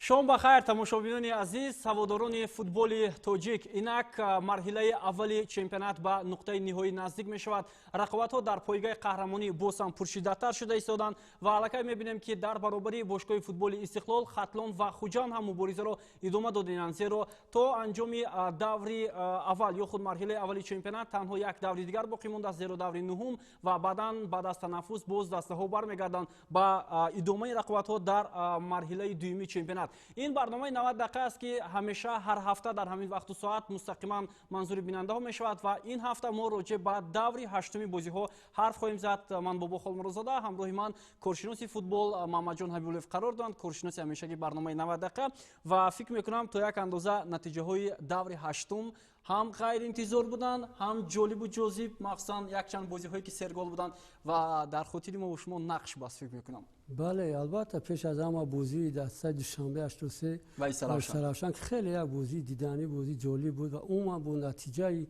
Шом ба хайр, тамошобинони азиз, ҳаводорони футболи тоҷик. Инак марҳилаи аввали чемпионат ба нуқтаи ниҳоӣ наздик мешавад. Рақобатҳо дар пойгаи қаҳрамонӣ боз ҳам пуршиддаттар шуда истоданд ва аллакай мебинем, ки дар баробари бошгоҳи футболи Истиқлол, Хатлон ва Хуҷанд ҳам муборизаро идома додинанд, зеро то анҷоми даври аввал ё худ марҳилаи аввали чемпионат танҳо як даври дигар боқӣ мондааст, зеро даври нуҳум ва баъдан баъд аз танаффус боз дастаҳо бармегарданд ба идомаи рақобатҳо дар марҳилаи дуюми чемпионат. Ин барномаи 90 дақиқа аст, ки ҳамеша ҳар ҳафта дар ҳамин вақту соат мустақиман манзури бинандаҳо мешавад ва ин ҳафта мо роҷеъ ба даври ҳаштуми бозиҳо ҳарф хоҳем зад. Ман Бобо Холмурозода, ҳамроҳи ман коршиноси футбол Муҳаммадҷон Ҳабибуллоев қарор доранд, коршиноси ҳамешагии барномаи 90 дақиқа. Ва фикр мекунам, то як андоза натиҷаҳои даври ҳаштум ҳам ғайриинтизор буданд, ҳам ҷолибу ҷозиб, махсусан якчанд бозиҳое, ки сергол буданд ва дар хотири мо шумо нақш баст, фикр мекунам. Бале, албатта, пеш аз ҳама бозии дастаи Душанбе 83 ва Истаравшан, ки хеле як бозии диданӣ, бозии ҷолиб буд ва умуман бо натиҷаи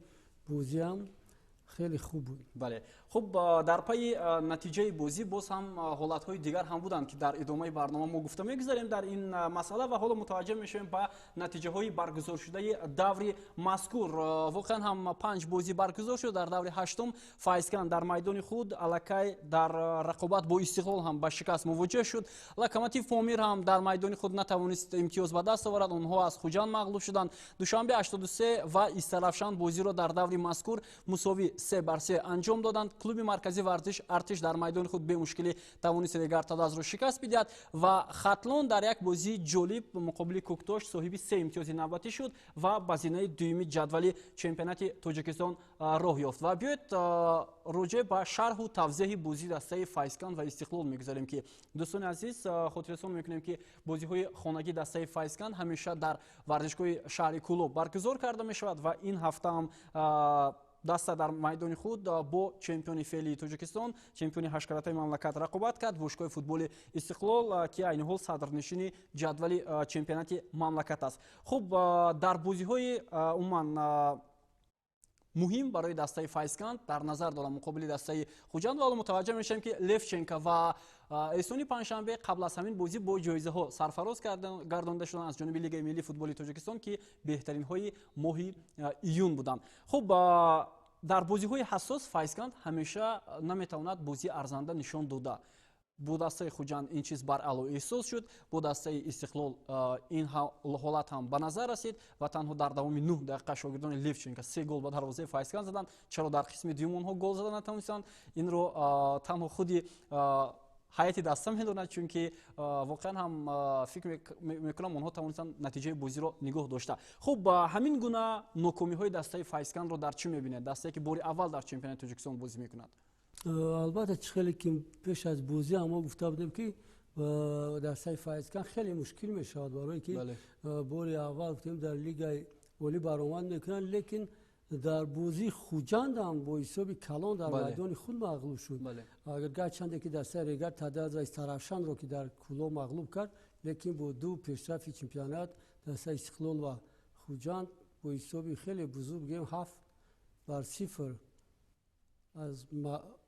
бозиам хеле хуб буд. Бале, хуб, дар пайи натиҷаи бозӣ боз ҳам ҳолатҳои дигар ҳам буданд, ки дар идомаи барнома мо гуфта мегузарем дар ин масъала. Ва ҳоло мутаваҷҷеҳ мешавем ба натиҷаҳои баргузоршудаи даври мазкур. Воқеан ҳам панҷ бозӣ баргузор шуд дар даври ҳаштум. Файзканд дар майдони худ аллакай дар рақобат бо Истиқлол ҳам ба шикаст мувоҷеҳ шуд. Локомотив Помир ҳам дар майдони худ натавонист имтиёз ба даст оварад, онҳо аз Хуҷанд мағлуб шуданд. Душанбе 83 ва Истаравшан бозиро дар даври мазкур мусовӣ 3-3 анҷом доданд. Клуби марказии варзиш Артиш дар майдони худ бемушкилӣ тавонист Регар Тадазро шикаст бидиҳад ва Хатлон дар як бозии ҷолиб муқобили Кӯктош соҳиби се имтиёзи навбатӣ шуд ва ба зинаи дуюми ҷадвали чемпионати Тоҷикистон роҳ ёфт. Ва биёед, роҷеъ ба шарҳу тавзеҳи бозии дастаи Файзканд ва Истиқлол мегузарем, ки, дӯстони азиз, хотиррасон мекунем, ки бозиҳои хонагии дастаи Файзканд ҳамеша дар варзишгоҳи шаҳри Кӯлоб баргузор карда мешавад ва ин ҳафта ҳам даста дар майдони худ бо чемпиони феълии Тоҷикистон, чемпиони ҳашткаратаи мамлакат рақобат кард, бошгоҳи футболи Истиқлол, ки айни ҳол садрнишини ҷадвали чемпионати мамлакат аст. Хуб, дар бозиҳои умуман муҳим барои дастаи Файзканд дар назар дорам муқобили дастаи Хуҷанд ва ҳоло мутаваҷҷеҳ мешавем, ки Левченко ва Эҳсони Панҷшанбе қабл аз ҳамин бозӣ бо ҷоизаҳо сарфароз гардонда шуданд аз ҷониби Лигаи миллии футболи Тоҷикистон, ки беҳтаринҳои моҳи июн буданд. Хуб, дар бозиҳои ҳассос Файзканд ҳамеша наметавонад бозии арзанда нишон дода. Бо дастаи Хуҷанд ин чиз баръало эҳсос шуд, бо дастаи Истиқлол ин ҳолат ҳам ба назар расид ва танҳо дар давоми 9 дақиқа шогирдони Левченко се гол ба дарвозаи Файзканд заданд. Чаро дар қисми дуюм онҳо гол зада натавонистанд, инро танҳо худи ҳайати даста медонад, чунки воқеан ҳам фикр мекунам, онҳо тавонистанд натиҷаи бозиро нигоҳ дошта. Хуб, ҳамин гуна нокомиҳои дастаи Файзкандро дар чӣ мебинед, дастае ки бори аввал дар чемпионати Тоҷикистон бозӣ мекунад? Албатта, чӣ хеле ки пеш аз бозӣ ҳам мо гуфта будем, ки дастаи Файзканд хеле мушкил мешавад, барое ки бори аввал, гуфтем, дар Лигаи олӣ баромад мекунанд, лекин дар бозии Хуҷанд ҳам бо ҳисоби калон дар майдони худ мағлуб шуд. Агар гарчанде ки дастаи Регар Тадаз ва Истаравшанро, ки дар Кӯлоб мағлуб кард, лекин бо ду пешрафи чемпионат, дастаи Истиқлол ва Хуҷанд, бо ҳисоби хеле бузург, гӯем, 7-0 аз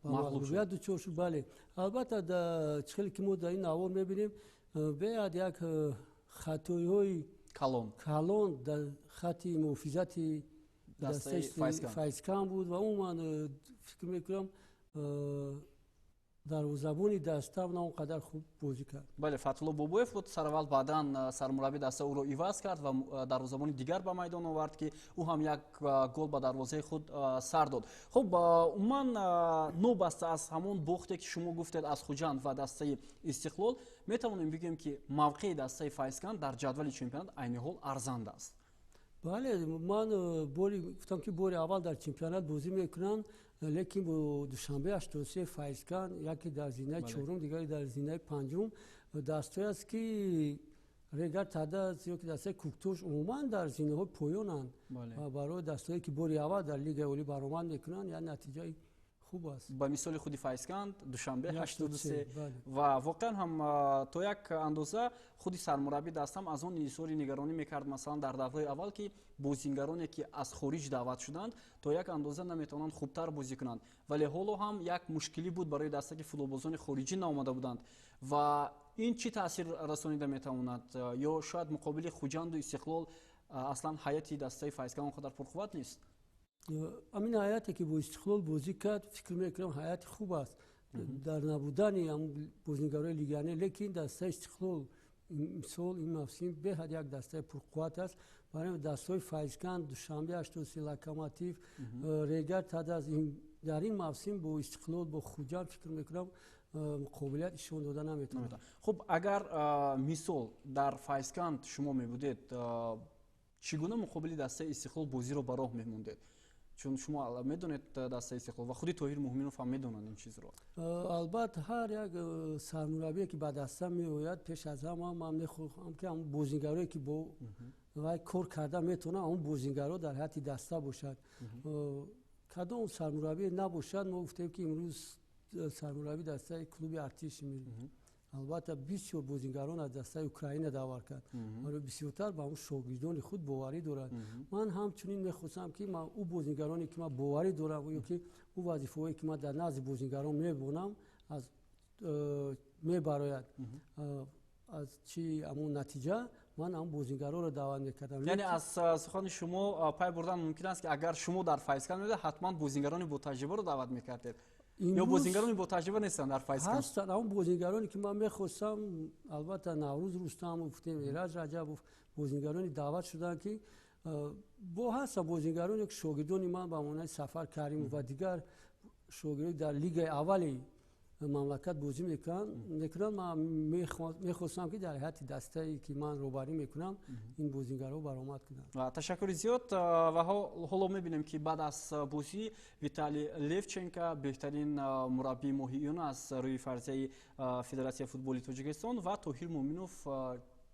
мағлубият дучор шуд. Бале, албатта, чӣ хеле ки мо дар ин навор мебинем, беҳад як хатоиҳои калон калон дар хати муҳофизати дастаи Файзканд буд ва умуман фикр мекунам, дарвозабони даста на он қадар хуб бозӣ кард. Бале, Фатҳулло Бобоев буд сараввал, баъдан сармурабби даста ӯро иваз кард ва дарвозабони дигар ба майдон овард, ки ӯ ҳам як гол ба дарвозаи худ сар дод. Хуб, умуман, нобаста аз ҳамон бохте, ки шумо гуфтед аз Хуҷанд ва дастаи Истиқлол, метавонем бигӯем, ки мавқеи дастаи Файзканд дар ҷадвали чемпионат айни ҳол арзанда аст. Бале, ман бори гуфтам, ки бори аввал дар чемпионат бозӣ мекунанд, лекин бо Душанбе 83, Файзканд яке дар зинаи чорум, дигаре дар зинаи панҷум дастое аст, ки Регар Тадаз ё ки дастаи Кӯктош умуман дар зинаҳои поёнанд ва барои дастое, ки бори аввал дар Лигаи олӣ баромад мекунанд, як натиҷаи Хуб аст. Ба мисоли худи Файзканд, Душанбе 83, ва воқеан ҳам то як андоза худи сармураббӣ дастам аз он изҳори нигаронӣ мекард, масалан дар давраи аввал, ки бозингароне ки аз хориҷ даъват шуданд, то як андоза наметавонанд хубтар бозӣ кунанд. Вале ҳоло ҳам як мушкилӣ буд барои даста, ки футболбозони хориҷӣ наомада буданд, ва ин чӣ таъсир расонида метавонад? Ё шояд муқобили Хуҷанду Истиқлол аслан ҳайати дастаи Файзканд он қадар пурқувват нест? Амин ҳайате ки бо Истиқлол бозӣ кард, фикр мекунам, ҳайати хуб аст дар набудани бозингарои легионер, лекин дастаи Истиқлол имсол, ин мавсим беҳад як дастаи пурқувват аст. Барои дастаҳои Файзканд, Душанбе 83, Локомотив, Регар ТадАЗ дар ин мавсим бо Истиқлол, бо Хуҷанд, фикр мекунам, қобилият ишон дода наметавонад. Хуб, агар мисол дар Файзканд шумо мебудед, чӣ гуна муқобили дастаи Истиқлол бозиро ба роҳ мемондед? Чун шумо медонед дастаи Истиқлол ва худи Тоҳир Муҳминов ҳам медонанд ин чизро. Албатта, ҳар як сармураббие ки ба даста меояд, пеш аз ҳама ман мехоҳам, ки ҳамн бозингарое ки бо вай кор карда метавонад, ҳамн бозингаро дар ҳайати даста бошад. Кадом сармураббие набошад, мо гуфтем, ки имрӯз сармурабби дастаи клуби Артиши миллӣ, албатта, бисёр бозингарон аз дастаи Украина даъват кард, вале бисёртар ба он шогирдони худ боварӣ дорад. Ман ҳамчунин мехостам, ки ман ӯ бозингароне ки ман боварӣ дорам ё ки ӯ вазифаҳое ки ман дар назди бозингарон мебонам, аз мебарояд аз чи ҳамон натиҷа, ман ҳамон бозингароро даъват мекардам. Яъне аз сухани шумо пай бурдан мумкин аст, ки агар шумо дар Файзканд мебудед, ҳатман бозингарони ботаҷрибаро даъват мекардед, ё бозингарони ботаҷриба нестанд дар Файзканд? Ҳастанд ҳамон бозингароне ки ман мехостам. Албатта, Наврӯз Рустамов гуфтем, Эраҷ Раҷабов, бозингарони даъват шуданд, ки бо ҳастанд бозингароне ки шогирдони ман, ба монанди Сафар Каримов ва дигар шогирдони дар лигаи аввали мамлакат бозӣ мекунанд. Ман мехостам, ки дар ҳайати дастае ки ман роҳбарӣ мекунам, ин бозингарҳо баромад кунанд. Ташаккури зиёд. Ва ҳоло мебинем, ки баъд аз бозӣ Виталий Левченко, беҳтарин мураббии моҳи июн аз рӯи фарзияи Федератсияи футболи Тоҷикистон, ва Тоҳир Муъминов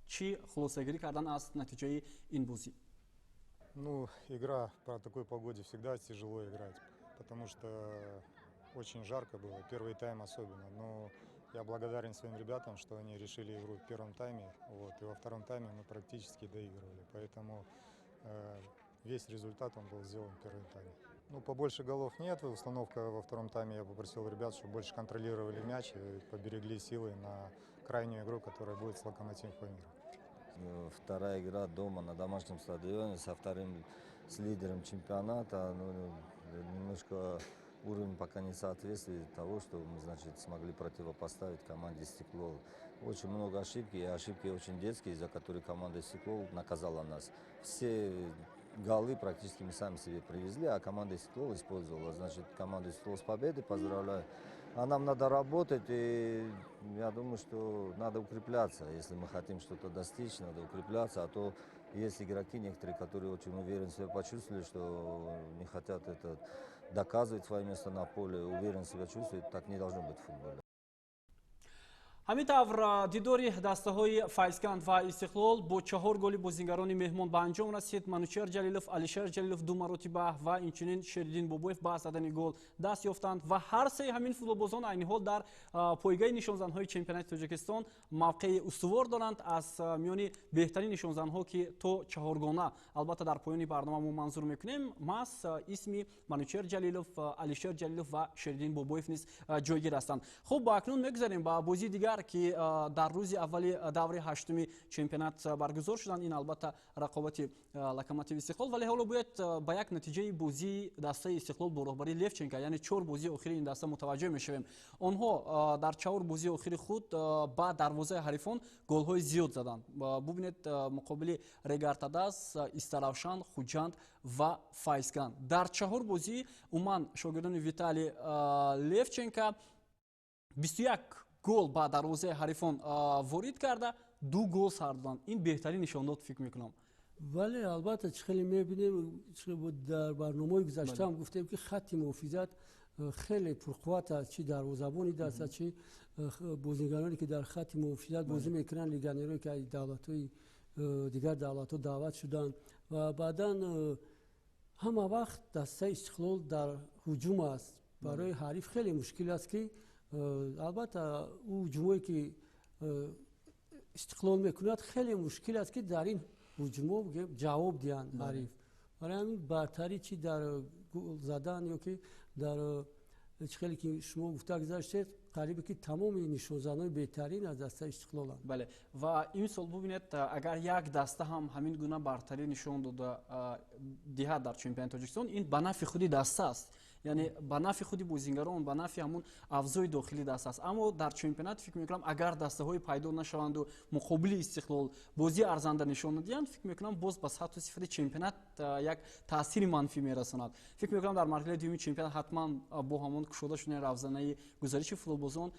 чӣ хулосагирӣ кардан аз натиҷаи ин бозӣ. Ну, игра по такой погоде всегда тяжело играть, потому что очень жарко было, первый тайм особенно. Но я благодарен своим ребятам, что они решили игру в первом тайме, вот, и во втором тайме мы практически доигрывали. Поэтому весь результат, он был сделан в первом тайме. Ну, побольше голов нет. Установка во втором тайме: я попросил ребят, чтобы больше контролировали мяч и поберегли силы на крайнюю игру, которая будет с Локомотивом Памира. Вторая игра дома на домашнем стадионе со вторым, с лидером чемпионата. Ну, немножко уровень пока не соответствует того, что мы, значит, смогли противопоставить команде «Истиклол». Очень много ошибки, и ошибки очень детские, за которые команда «Истиклол» наказала нас. Все голы практически мы сами себе привезли, а команда «Истиклол» использовала. Значит, команду «Истиклол» с победой поздравляю. А нам надо работать, и я думаю, что надо укрепляться. Если мы хотим что-то достичь, надо укрепляться, а то есть игроки некоторые, которые очень уверенно себя почувствовали, что не хотят это доказывать свое место на поле, уверенно себя чувствуют. Так не должно быть в футболе. Ҳамин тавр, дидори дастаҳои Файзканд ва Истиқлол бо чаҳор голи бозингарони меҳмон ба анҷом расид. Манучер Ҷалилов, Алишер Ҷалилов ду маротиба ва инчунин Шериддин Бобоев ба задани гол даст ёфтанд, ва ҳар сеи ҳамин футболбозон айни ҳол дар пойгаи нишонзанҳои чемпионати Тоҷикистон мавқеи устувор доранд. Аз миёни беҳтарин нишонзанҳо, ки то чаҳоргона албатта дар поёни барнома мо манзур мекунем, маҳз исми Манучер Ҷалилов, Алишер Ҷалилов ва Шериддин Бобоев низ ҷойгир ҳастанд. Хуб, акнун мегузарем ба бозии дигар, ки дар рӯзи аввали даври ҳаштуми чемпионат баргузор шуданд. Ин албатта рақобати Локомотив, Истиқлол. Вале ҳоло бояд ба як натиҷаи бозии дастаи Истиқлол бо роҳбарии Левченко, яъне чор бозии охири ин даста, мутаваҷҷӯҳ мешавем. Онҳо дар чаҳор бозии охири худ ба дарвозаи ҳарифон голҳои зиёд заданд. Бубинед, муқобили Регар ТадАЗ, Истаравшан, Хуҷанд ва Файзканд дар чаҳор бозӣ умуман шогирдони Виталий Левченко 21 гол ба дарвозаи ҳарифон ворид карда, ду гол сар доданд. Ин беҳтарин нишондод, фикр мекунам. Бале, албатта, чӣ хеле мебинем, дар барномаҳои гузаштаам гуфтем, ки хатти муҳофизат хеле пурқувват аст, чӣ дарвозабони даста, чӣ бозингароне ки дар хатти муҳофизат бозӣ мекунанд, легионерое ки аз давлатҳои дигар давлатҳо даъват шуданд. Ва баъдан ҳама вақт дастаи Истиқлол дар ҳуҷум аст. Барои ҳариф хеле мушкил аст, ки албатта ӯ ҳуҷумое ки Истиқлол мекунад, хеле мушкил аст, ки дар ин ҳуҷумҳо ҷавоб диҳанд ҳариф. Барои ҳамин бартарӣ чи дар гол задан ё ки дар чӣ хеле ки шумо гуфта гузаштед, қарибе ки тамоми нишонзанони беҳтарин аз дастаи Истиқлоланд. Бале, ва имсол бубинед, агар як даста ҳам ҳамин гуна бартарӣ нишон дода диҳад дар чемпионати Тоҷикистон, ин ба нафъи худи даста аст, яъне ба нафъи худи бозингарон, ба нафъи ҳамун авзои дохилии даста аст. Аммо дар чемпионат фикр мекунам, агар дастаҳое пайдо нашаванду муқобили Истиқлол бозии арзанда нишон надиҳанд, фикр мекунам, боз ба сатҳу сифати чемпионат як таъсири манфӣ мерасонад. Фикр мекунам, дар марҳилаи дуюми чемпионат ҳатман бо ҳамон кушода шудани равзанаи гузариши футболбозон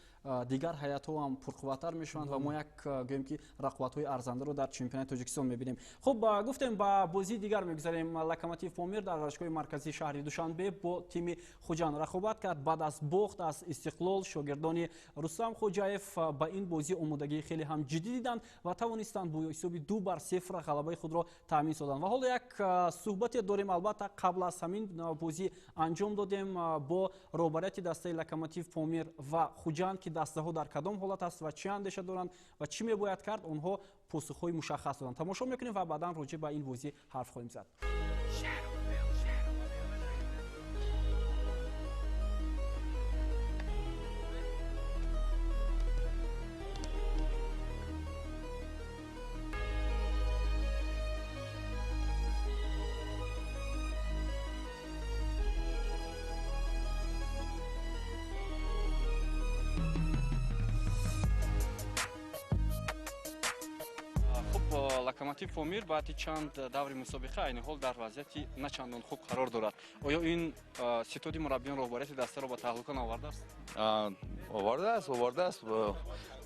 дигар ҳайатҳо ҳам пурқувваттар мешаванд ва мо як гӯем ки рақобатҳои арзандаро дар чемпионати Тоҷикистон мебинем. Хуб, гуфтем, ба бозии дигар мегузарем. Локомотив Помир дар варзишгоҳи марказии шаҳри Душанбе бо тими Хуҷанд рақобат кард. Баъд аз бохт аз Истиқлол шогирдони Рустам Хоҷаев ба ин бозӣ омодагии хеле ҳам ҷиддӣ диданд ва тавонистанд бо ҳисоби 2-0 ғалабаи худро таъмин созанд. Ва ҳоло як суҳбате дорем, албатта қабл аз ҳамин бозӣ анҷом додем бо роҳбарияти дастаи Локомотив Помир ва Хуҷанд, ки дастаҳо дар кадом ҳолат аст ва чӣ андеша доранд ва чӣ мебояд кард. Онҳо посухҳои мушаххас доданд. Тамошо мекунем ва баъдан роҷеъ ба ин бозӣ ҳарф хоҳем зад. Локомотив Помир баъди чанд даври мусобиқа айни ҳол дар вазъияти на чандон хуб қарор дорад. Оё ин ситоди мураббиён роҳбарияти дастаро ба таҳлука наовардааст? Овардааст, овардааст.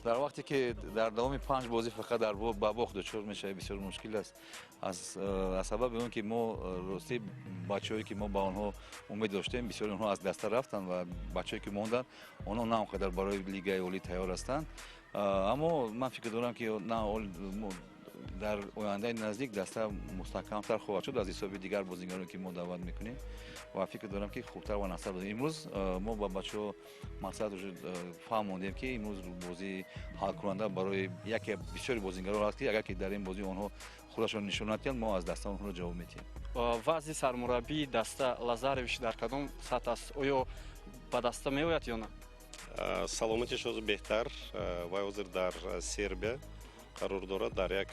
Дар вақте ки дар давоми 5 бозӣ фақат дар ба бохт дучор мешавӣ, бисёр мушкил аст. Аз сабаби он ки мо ростӣ бачаҳое ки мо ба онҳо умед доштем, бисёри онҳо аз даста рафтанд ва бачаҳое ки монданд, онҳо на он қадар барои лигаи олӣ тайёр ҳастанд. Аммо ман фикр дорам, ки на дар ояндаи наздик даста мустаҳкамтар хоҳад шуд аз ҳисоби дигар бозигароне ки мо даъват мекунем ва фикр дорам, ки хубтар ва нақсар бозем. Имрӯз мо ба бачаҳо мақсад фаҳмондем, ки имрӯз бозии ҳалкунанда барои яке бисёри бозигарон аст, ки агар ки дар ин бозӣ онҳо худашон нишон надиҳанд, мо аз даста онҳоро ҷавоб медиҳем. Вазъи сармураббии даста Лазаревич дар кадом сатҳ аст? Оё ба даста меояд ё на? Саломатиш ҳозир беҳтар. Вай ҳозир дар Сербия қарор дорад, дар як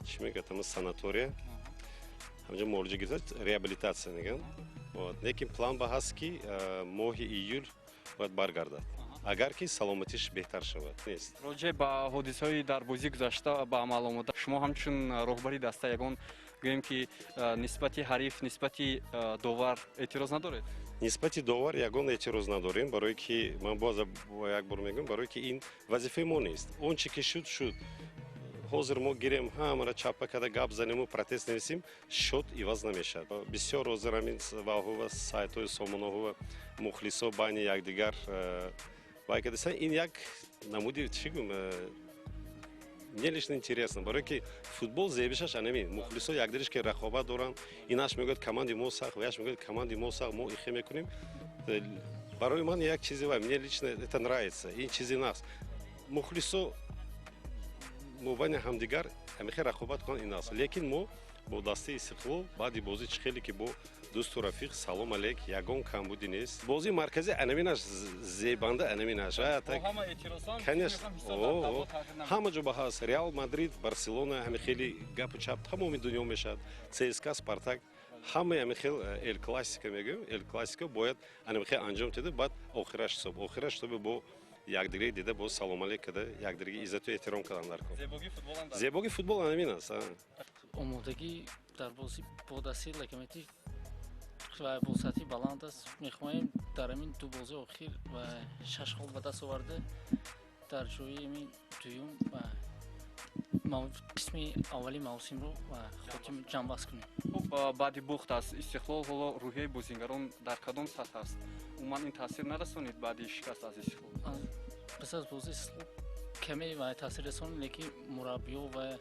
чӣ мегӯяд, санатория ҳамҷо муолиҷа гирифта, реабилитатсия мегӯянд. Лекин план ба ҳаст, ки моҳи июл бояд баргардад, агар ки саломатиш беҳтар шавад. Нест. Роҷеъ ба ҳодисаҳои дар бозӣ гузашта ба амал омода, шумо ҳамчун роҳбари даста ягон гӯем ки нисбати ҳариф, нисбати довар эътироз надоред? Нисбати довар ягон эътироз надорем, барое ки ман боз як бор мегӯям, барое ки ин вазифаи мо нест. Он чи ки шуд, шуд. Ҳозир мо гирем, ҳамаро чаппа карда гап занему, протест нависем, шуд иваз намешавад. Бисёр ҳозир ҳамин ваҳува сайтҳои сомонаҳова мухлисо байни якдигар вай кардасан. Ин як намуди чӣ гӯм, мне лично интересно, барое ки футбол зебишаш анамин мухлисо якдириш ки рақобат доранд. Инаш мегӯяд, команди мо сахт, ваяш мегӯяд, команди мо сахт, мо ихе мекунем. Барои ман як чизе вай, мне лично это нравится, ин чизи нақс. Мухлисо мобайни ҳамдигар ҳамихе рақобат кунанд, ин аст. Лекин мо бо дастаи Истиқлол баъди бозӣ чӣ хеле ки бо дӯсту рафиқ салом алейк, ягон камбудӣ нест. Бозии марказӣ анаминаш зебанда, анаминаш. Ҳама ҷо ба ҳаст. Реал Мадрид, Барселона ҳами хеле гапу чап тамоми дунё мешавад. ЦСКА, Спартак, ҳамаи ҳами хел эл классика мегӯем. Эл классика бояд анами хел анҷом дида, баъд охираш ҳисоб, охираш ҳисоби бо якдигаре дида, боз салом алейк карда, якдигаре иззату эҳтиром кардан дар кор. Зебогии футбол анамин аст. Омодагӣ дар бозӣ бо дастаи Локомотив ва бо сатҳи баланд аст. Мехоҳем дар ҳамин ду бозии охир ва 6 хол ба даст оварда, дар ҷои ҳамин дуюм ва қисми аввали мавсимро ва хотим ҷамъбаст кунем. Хуб, баъди бохт аз Истиқлол ҳоло рӯҳияи бозингарон дар кадом сатҳ аст? Умуман ин таъсир нарасонид баъди шикаст аз Истиқлол? Пас аз бозии Истиқлол каме ва таъсир расонид, лекин мураббиё ва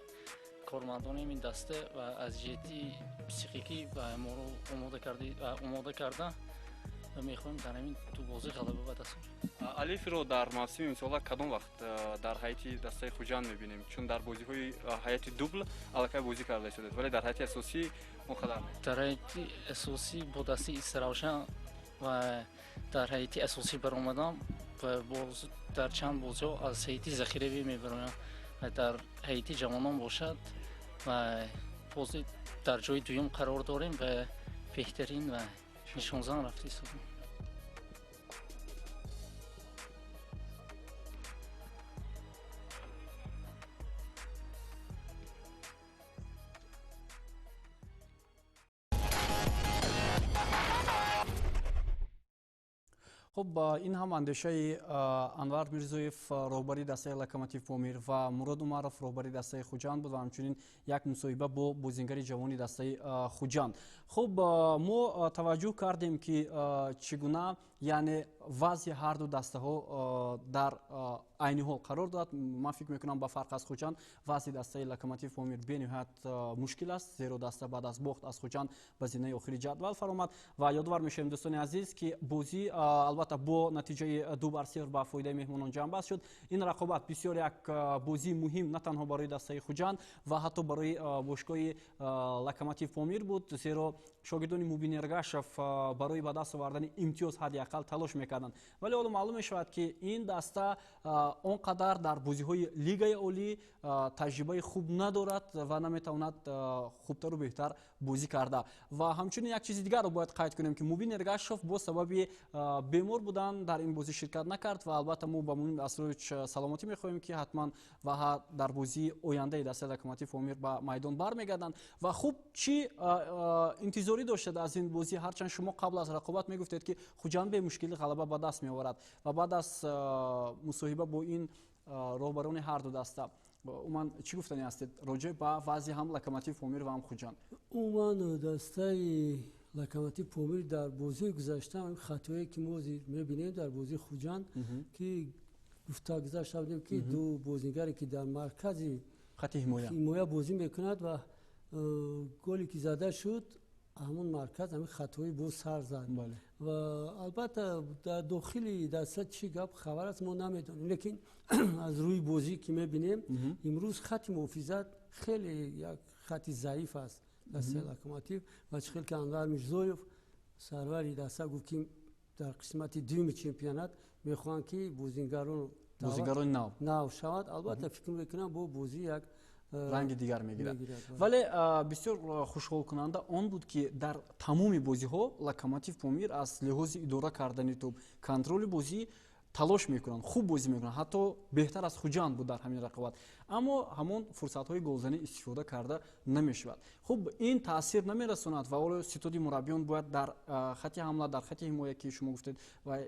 кормандони ин даста ва аз ҷиҳати психикӣ ва моро омода кардан ва мехоҳем дар ҳамин ду бозӣ ғалаба ба даст орем. Алифро дар мавсими имсола кадом вақт дар ҳайати дастаи Хуҷанд мебинем? Чун дар бозиҳои ҳайати дубл аллакай бозӣ карда истодед, вале дар ҳайати асосӣ он қадар не. Дар ҳайати асосӣ бо дастаи Истаравшан ва дар ҳайати асосӣ баромадам ва дар чанд бозиҳо аз ҳайати захиравӣ мебароям ва дар ҳайати ҷавонон бошад ва бозӣ дар ҷои дуюм қарор дорем ва беҳтарин ва нишонзан рафта истодем. Хуб, ин ҳам андешаи Анвар Мирзоев, роҳбари дастаи Локомотив Помир, ва Мурод Умаров, роҳбари дастаи Хуҷанд буд ва ҳамчунин як мусоҳиба бо бозингари ҷавони дастаи Хуҷанд. Хуб, мо таваҷҷӯҳ кардем, ки чӣ гуна, яъне вазъи ҳарду дастаҳо дар айни ҳол қарор дорад. Ман фикр мекунам, ба фарқ аз Хуҷанд, вазъи дастаи Локомотив Помир бениҳоят мушкил аст, зеро даста баъд аз бохт аз Хуҷанд ба зинаи охири ҷадвал фаромад. Ва ёдовар мешавем, дӯстони азиз, ки бозӣ албатта бо натиҷаи 2-0 ба фоидаи меҳмонон ҷамъбаст шуд. Ин рақобат бисёр як бозии муҳим на танҳо барои дастаи Хуҷанд ва ҳатто барои бошгоҳи Локомотив Помир буд, зеро шогирдони Мубин Эргашев барои ба даст овардани имтиёз ҳадди ақал талош мекарданд. Вале ҳоло маълум мешавад, ки ин даста он қадар дар бозиҳои лигаи олӣ таҷрибаи хуб надорад ва наметавонад хубтару беҳтар бозӣ карда. Ва ҳамчунин як чизи дигарро бояд қайд кунем, ки Мубин Эргашев бо сабаби бемор будан дар ин бозӣ ширкат накард ва албатта мо ба Мумин Асрович саломатӣ мехоҳем, ки ҳатман ва дар бозии ояндаи дастаи Локомотив Помир ба майдон бармегарданд. Ва хуб, чӣ интизорӣ доштед аз ин бозӣ? Ҳарчанд шумо қабл аз рақобат мегуфтед, ки Хуҷанд бемушкилӣ ғалаба ба даст меоварад ва баъд аз мусоҳиба бо ин роҳбарони ҳарду даста, умуман чӣ гуфтанӣ ҳастед роҷеъ ба вазъи ҳам Локомотив Помир ва ҳам Хуҷанд? Умуман дастаи Локомотив Помир дар бозии гузашта хатое ки мо мебинем дар бозии Хуҷанд, ки гуфта гузашта будем, ки ду бозингаре ки дар маркази хати ҳимоя бозӣ мекунад ва голе ки зада шуд, ҳамон марказ ҳамин хатои боз сар зад. Ва албатта дар дохили даста чӣ гап хабар аст, мо намедонем, лекин аз рӯи бозӣ ки мебинем, имрӯз хати муҳофизат хеле як хати заиф аст дастаи Локомотив. Ва чӣ хел ки Анвар Мирзоев, сарвари даста, гуфт, ки дар қисмати дуюми чемпионат мехоҳанд, ки бозингарони нав шавад. Албатта фикр мекунам, бо бозӣ як ранги дигар мегирад. Вале бисёр хушҳолкунанда он буд, ки дар тамоми бозиҳо Локомотив Помир аз лиҳози идора кардани тӯб, контроли бозӣ талош мекунанд, хуб бозӣ мекунанд, ҳатто беҳтар аз Хуҷанд буд дар ҳамин рақобат, аммо ҳамон фурсатҳои голзанӣ истифода карда намешавад. Хуб, ин таъсир намерасонад ва ҳоло ситоди мураббиён бояд дар хати ҳамла, дар хати ҳимоя, ки шумо гуфтед, ва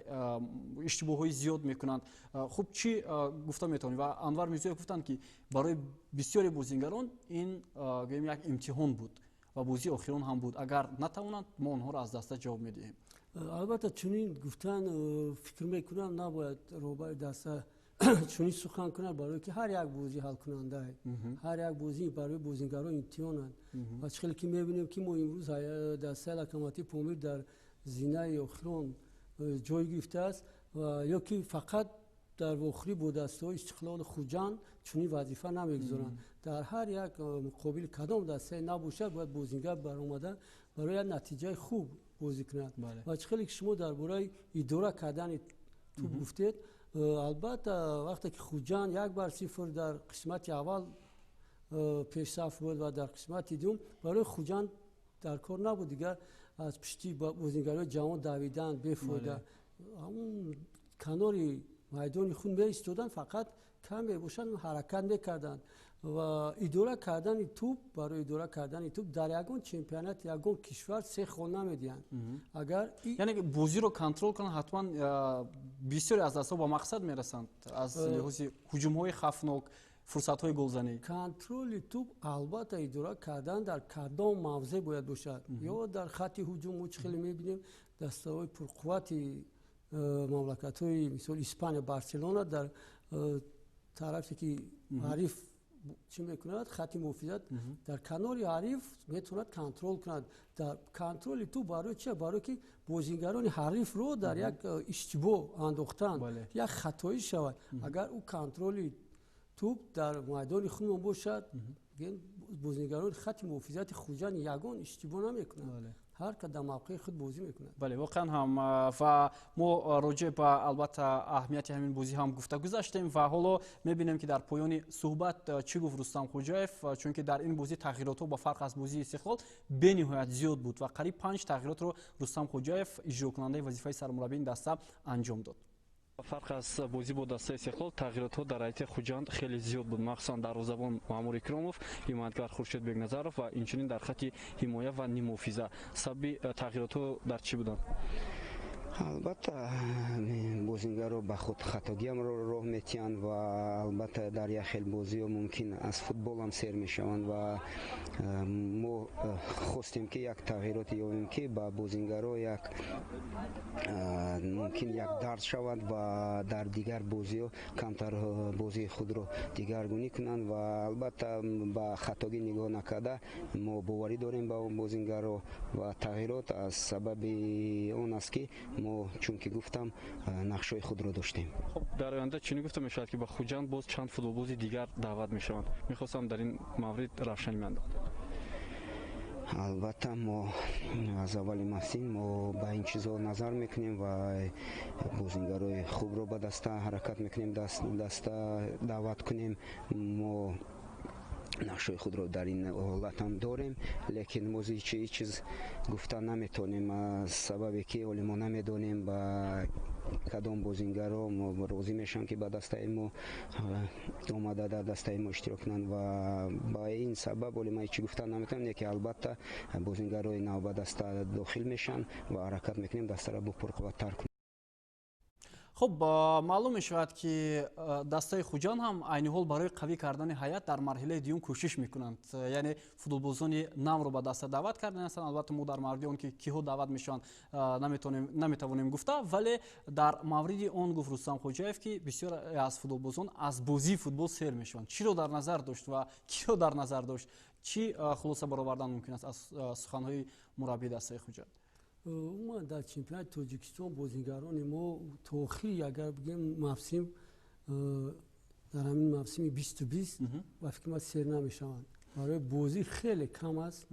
иштибоҳҳои зиёд мекунанд. Хуб, чӣ гуфта метавонед? Ва Анвар Мирзоев гуфтанд, ки барои бисёри бозингарон ин гӯем як имтиҳон буд ва бозии охирон ҳам буд, агар натавонанд, мо онҳоро аз даста ҷавоб медиҳем. Албатта чунин гуфтан, фикр мекунам, набояд роҳбари даста чунин сухан кунад, барое ки ҳар як бозӣ ҳалкунандае, ҳар як бозӣ барои бозингарон имтиҳонанд. Ва чӣ хеле ки мебинем, ки мо имрӯз дастаи Локомотив Помир дар зинаи охирон ҷой гирифтааст ва ё ки фақат дар вохӯрӣ бо дастаҳои Истиқлоли Хуҷанд чунин вазифа намегузоранд. Дар ҳар як муқобили кадом дастае набошад, бояд бозингар баромада барои як натиҷаи хуб бозӣ кунад. Ва чӣ хеле ки шумо дар бораи идора кардани тӯб гуфтед, албатта вақте ки Хуҷанд 1-0 дар қисмати аввал пешсаф буд ва дар қисмати дуюм барои Хуҷанд дар кор набуд дигар аз пушти бозингарои ҷавон давидан бефоида, ҳамун канори майдони худ меистоданд, фақат каме бошанд ҳаракат мекарданд. Ва идора кардани тӯб, барои идора кардани тӯб дар ягон чемпионат ягон кишвар се хол намедиҳанд. Агар яъне бозиро контрол кунанд, ҳатман бисёре аз дастҳо ба мақсад мерасанд аз лиҳози ҳуҷумҳои хавфнок, фурсатҳои голзанӣ. Контроли тӯб албатта идора кардан дар кадом мавзеъ бояд бошад, ё дар хати ҳуҷум. Мо чӣ хеле мебинем, дастаҳои пурқуввати мамлакатҳои мисол Испания, Барселона дар тарафе ки ҳариф чӣ мекунад? Хати муҳофизат дар канори ҳариф метавонад контрол кунад. Дар контроли тӯб барои чи? Барое ки бозингарони ҳарифро дар як иштибоҳ андохтан, як хатоӣ шавад. Агар ӯ контроли тӯб дар майдони худмон бошад, бозингарони хати муҳофизати Хуҷанд ягон иштибоҳ намекунанд, ҳар кас дар мавқеи худ бозӣ мекунад. Бале, воқеан ҳам, ва мо роҷеъ ба албатта аҳамияти ҳамин бозӣ ҳам гуфта гузаштем ва ҳоло мебинем, ки дар поёни суҳбат чӣ гуфт Рустам Хоҷаев, чунки дар ин бозӣ тағйиротҳо ба фарқ аз бозии Истиқлол бениҳоят зиёд буд ва қариб 5 тағйиротро Рустам Хоҷаев, иҷрокунандаи вазифаи сармураббии ин даста, анҷом дод. Фарқ аз бозӣ бо дастаи Истиқлол, тағйиротҳо дар ҳайати Хуҷанд хеле зиёд буд, махсусан дарвозабон Маъмур Икромов, ҳимоятгар Хуршед Бекназаров ва инчунин дар хати ҳимоя ва ниммуҳофиза. Сабаби тағйиротҳо дар чӣ буданд? Албатта, бозингарро ба худ хатогиам роҳ метиҳанд ва албатта дар як хел бозиҳо мумкин аз футболам сер мешаванд ва мо хостем, ки як тағйироте ёбем, ки ба бозингарро як мумкин як дарс шавад ва дар дигар бозиҳо камтар бозии худро дигаргунӣ кунанд. Ва албатта ба хатогӣ нигоҳ накарда, мо боварӣ дорем ба бозингарро ва тағйирот аз сабаби он аст, ки мо, чунки гуфтам, нақшҳои худро доштем. Хуб, дар оянда чунин гуфта мешавад, ки ба Хуҷанд боз чанд футболбози дигар даъват мешаванд. Мехостам дар ин маврид равшанӣ меандохтед. Албатта, мо аз аввали мавсим мо ба ин чизҳо назар мекунем ва бозингарои хубро ба даста ҳаракат мекунем, даста даъват кунем. Мо нақшҳои худро дар ин ҳолат ҳам дорем, лекин мо ҳеҷ чиз гуфта наметавонем, аз сабабе ки ҳоле мо намедонем, ба кадом бозингаро мо розӣ мешаванд, ки ба дастаи мо омада, дар дастаи мо иштирок кунанд. Ва ба ин сабаб ҳоле ма ҳеҷ чӣ гуфта наметавонем, лекин албатта бозингарои нав ба даста дохил мешаванд ва ҳаракат мекунем дастаро бо пурқувваттар кунем. Хуб, маълум мешавад, ки дастаи Хуҷанд ҳам айни ҳол барои қавӣ кардани ҳайат дар марҳилаи дуюм кӯшиш мекунанд, яъне футболбозони навро ба даста даъват кардан ҳастанд. Албатта, мо дар мавриди он ки киҳо даъват мешаванд, наметавонем гуфта, вале дар мавриди он гуфт Рустам Хоҷаев, ки бисёр аз футболбозон аз бозии футбол сер мешаванд. Чиро дар назар дошт ва киро дар назар дошт? Чӣ хулоса баровардан мумкин аст аз суханҳои мураббии дастаи Хуҷанд? Умуман, дар чемпионати Тоҷикистон бозингарони мо то охири, агар бигем, мавсим, дар ҳамин мавсими 20-20, ба фикри ман, сер намешаванд, барои бозӣ хеле кам аст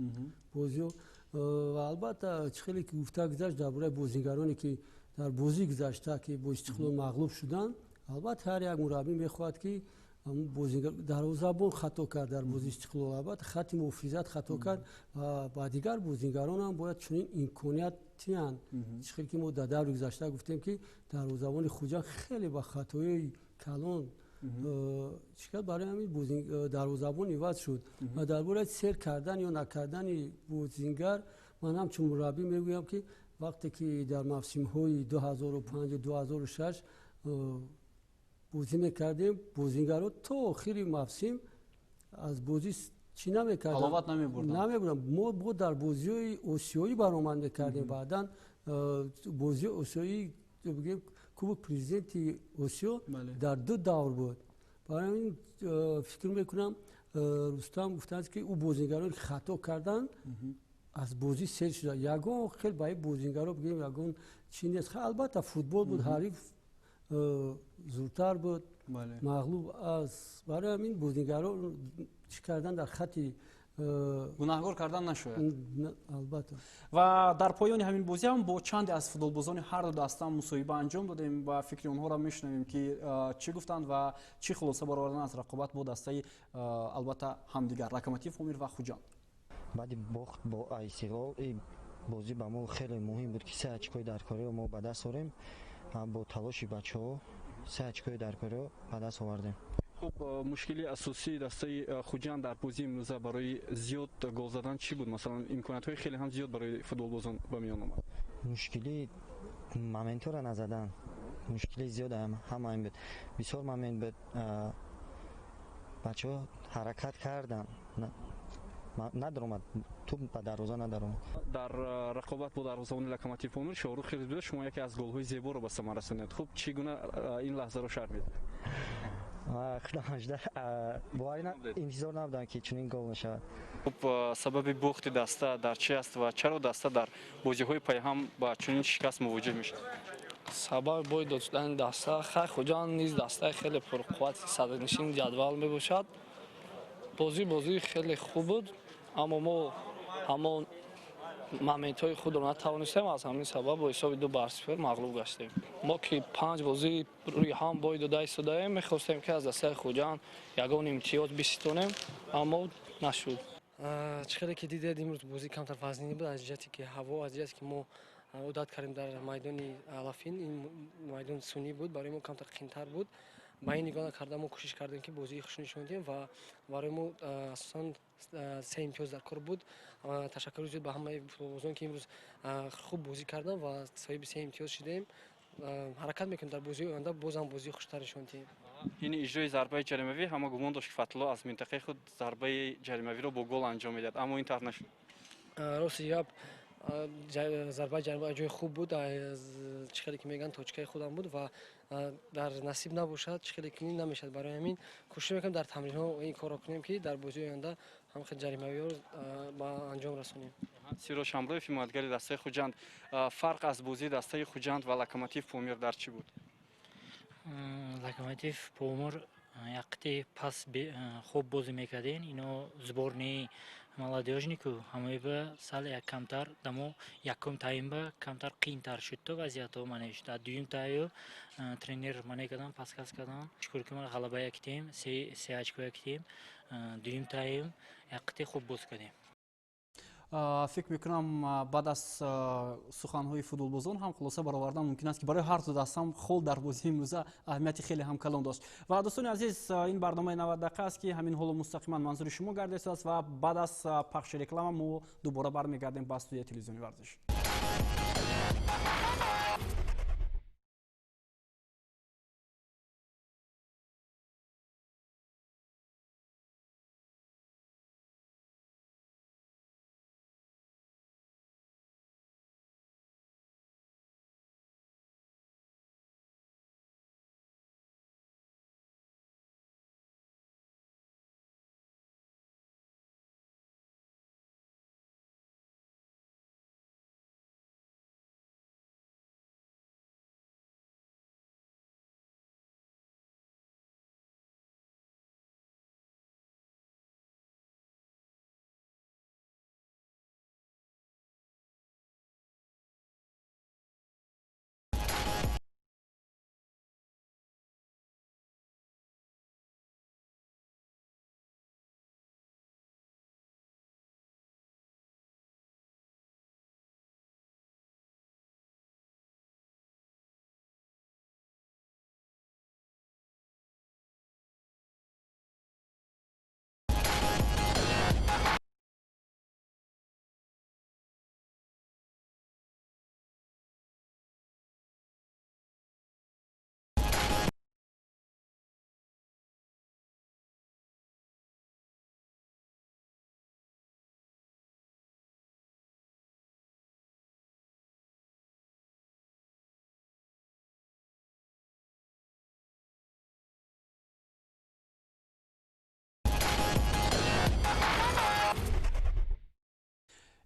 бозиҳо. Ва албатта, чӣ хеле ки гуфта гузашт дар бораи бозингароне, ки дар бозии гузашта, ки бо Истиқлол мағлуб шуданд, албатта ҳар як мураббӣ мехоҳад, ки дарвозабон хато кард дар бозии Истиқлол, албатта хати муҳофизат хато кард ва ба дигар бозингарон ҳам бояд чунин имконият тиҳанд. Чӣ хел ки мо дар даври гузашта гуфтем, ки дарвозабони Хуҷанд хеле ба хатои калон чӣ кард, барои ҳамин дарвозабон иваз шуд. Ва дар бораи сер кардан ё накардани бозингар, ман ҳамчун мураббӣ мегӯям, ки вақте ки дар мавсимҳои 2005, 2006 бозӣ мекардем, бозингаро то охири мавсим аз бозӣ чӣ намекарданд? Ҳаловат намебурданд. Намебурданд. Мо бо дар бозиҳои осиёӣ баромад мекардем, баъдан бозии осиёӣ, бигем, Кубок Президенти Осиё дар ду давр буд. Барои ҳамин фикр мекунам, Рустам гуфтааст, ки ӯ бозингароне ки хато карданд, аз бозӣ сер шуда. Ягон хел ба ин бозингаро бигем, ягон чӣ нест. Албатта, футбол буд, ҳариф зудтар буд, мағлуб аз. Барои ҳамин бозингаро чӣ кардан дар хати гунаҳгор кардан нашояд. Албатта. Ва дар поёни ҳамин бозӣ ҳам бо чанде аз футболбозони ҳар ду даста мусоҳиба анҷом додем ва фикри онҳоро мешунавем, ки чӣ гуфтанд ва чӣ хулоса баровардан аз рақобат бо дастаи албатта ҳамдигар, Локомотив Помир ва Хуҷанд. Баъди бохт бо Истиқлол, бозӣ ба мо хеле муҳим буд, ки се очкои даркориро мо ба даст орем. Бо талоши бачаҳо се очкои даркориро ба даст овардем. Хуб, мушкили асосии дастаи Хуҷанд дар бозии имрӯза барои зиёд гол задан чӣ буд? Масалан, имкониятҳои хеле ҳам зиёд барои футболбозон ба миён омад. Мушкили моментҳоро назадан, мушкили зиёд ҳама ин буд. Бисёр момент буд, бачаҳо ҳаракат карданд, надаромад, туп ба дарвоза надаромад. Дар рақобат бо дарвозабони Локомотив Помир Шоҳрух Хирзбиёв шумо яке аз голҳои зеборо ба самар расонед. Хуб, чӣ гуна ин лаҳзаро шарҳ медиҳед? Худам боварӣ интизор набудам, ки чунин гол мешавад. Хуб, сабаби бохти даста дар чи аст ва чаро даста дар бозиҳои пайҳам ба чунин шикаст мувоҷеҳ мешавад? Сабаби бой дод шудани даста, хай, Хуҷанд низ дастаи хеле пурқуввати садрнишини ҷадвал мебошад. Бозӣ хеле хуб буд, аммо мо ҳамон моментҳои худро натавонистем, аз ҳамин сабаб бо ҳисоби 2-0 мағлуб гаштем. Мо ки 5 бозӣ рӯи ҳам бой дода истодаем, мехостем, ки аз дастаи Хуҷанд ягон имтиёз биситонем, аммо нашуд. Чӣ хеле ки дидед, имрӯз бозӣ камтар вазнинӣ буд, аз ҷиҳате ки ҳаво, аз ҷиҳате ки мо одат кардем дар майдони Алафин, ин майдон сунъӣ буд, барои мо камтар қиинтар буд. Ба ин нигоҳ накарда, мо кӯшиш кардем, ки бозии хуш нишон диҳем ва барои мо асосан 3 имтиёз дар кор буд. Ташаккури зиёд ба ҳамаи футболбозон, ки имрӯз хуб бозӣ карданд ва соҳиби 3 имтиёз шудем. Ҳаракат мекунем, дар бозии оянда боз ҳам бозии хуштар нишон диҳем. Ин иҷрои зарбаи ҷаримавӣ, ҳама гумон дошт, ки Фатҳулло аз минтақаи худ зарбаи ҷаримавиро бо гол анҷом медиҳад, аммо ин тавр нашуд. Рости гап, зарбаи ҷарима ҷои хуб буд, чӣ хеле ки мегӯянд, точкаи худам буд ва дар насиб набошад, чӣ хеле ки намешавад. Барои ҳамин кӯшиш мекунем, дар тамринҳо ин корро кунем, ки дар бозии оянда ҳам хел ҷаримавиҳоро ба анҷом расонем. Сироҷ Шамроев, ҳимоятгари дастаи Хуҷанд, фарқ аз бозии дастаи Хуҷанд ва Локомотив Помир дар чӣ буд? Локомотив Помир яқти пас хуб бозӣ мекардем, ино сборни молодежнику ҳамоиба сал як камтар дамо якум таймба камтар қиинтар шуд, то вазъиятҳо мане шуд. А дуюм таю тренер мане кардам, подсказ кардам, шукр ки ман ғалаба якитем, се очко якитем. Дуюм тайм яқти хуб боз кардем. Фикр мекунам, баъд аз суханҳои футболбозон ҳам хулоса баровардан мумкин аст, ки барои ҳар ду даста ҳам хол дар бозии имрӯза аҳамияти хеле ҳам калон дошт. Ва дӯстони азиз, ин барномаи 90 дақиқа аст, ки ҳамин ҳоло мустақиман манзури шумо гардидааст ва баъд аз пахши реклама мо дубора бармегардем ба студияи телевизиони варзиш.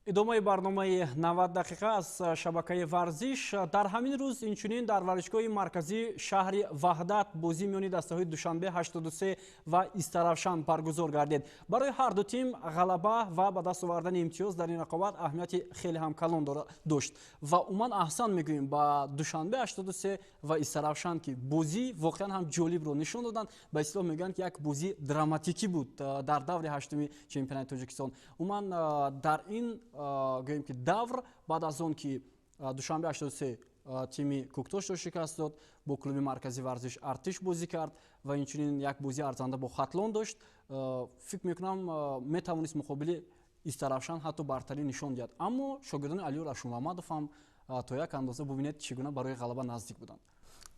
Идомаи барномаи 90 дақиқа аз шабакаи варзиш. Дар ҳамин рӯз инчунин дар варзишгоҳи марказии шаҳри Ваҳдат бозӣ миёни дастаҳои Душанбе 83 ва Истаравшан баргузор гардид. Барои ҳар ду тим ғалаба ва ба даст овардани имтиёз дар ин рақобат аҳамияти хеле ҳам калон дошт ва умуман аҳсан мегӯем ба Душанбе 83 ва Истаравшан, ки бозӣ воқеан ҳам ҷолибро нишон доданд. Ба истилоҳ мегӯянд, ки як бозии драматикӣ буд дар даври ҳаштуми чемпионати Тоҷикистон. Умуман дар ин гӯем, ки давр баъд аз он ки Душанбе 83 тими Кӯктошро шикаст дод, бо клуби марказии варзиш Артиш бозӣ кард ва инчунин як бозии арзанда бо Хатлон дошт, фикр мекунам, метавонист муқобили Истаравшан ҳатто бартарӣ нишон диҳад, аммо шогирдони Алиёр Ашурмамадов ҳам то як андоза, бубинед, чӣ гуна барои ғалаба наздик буданд.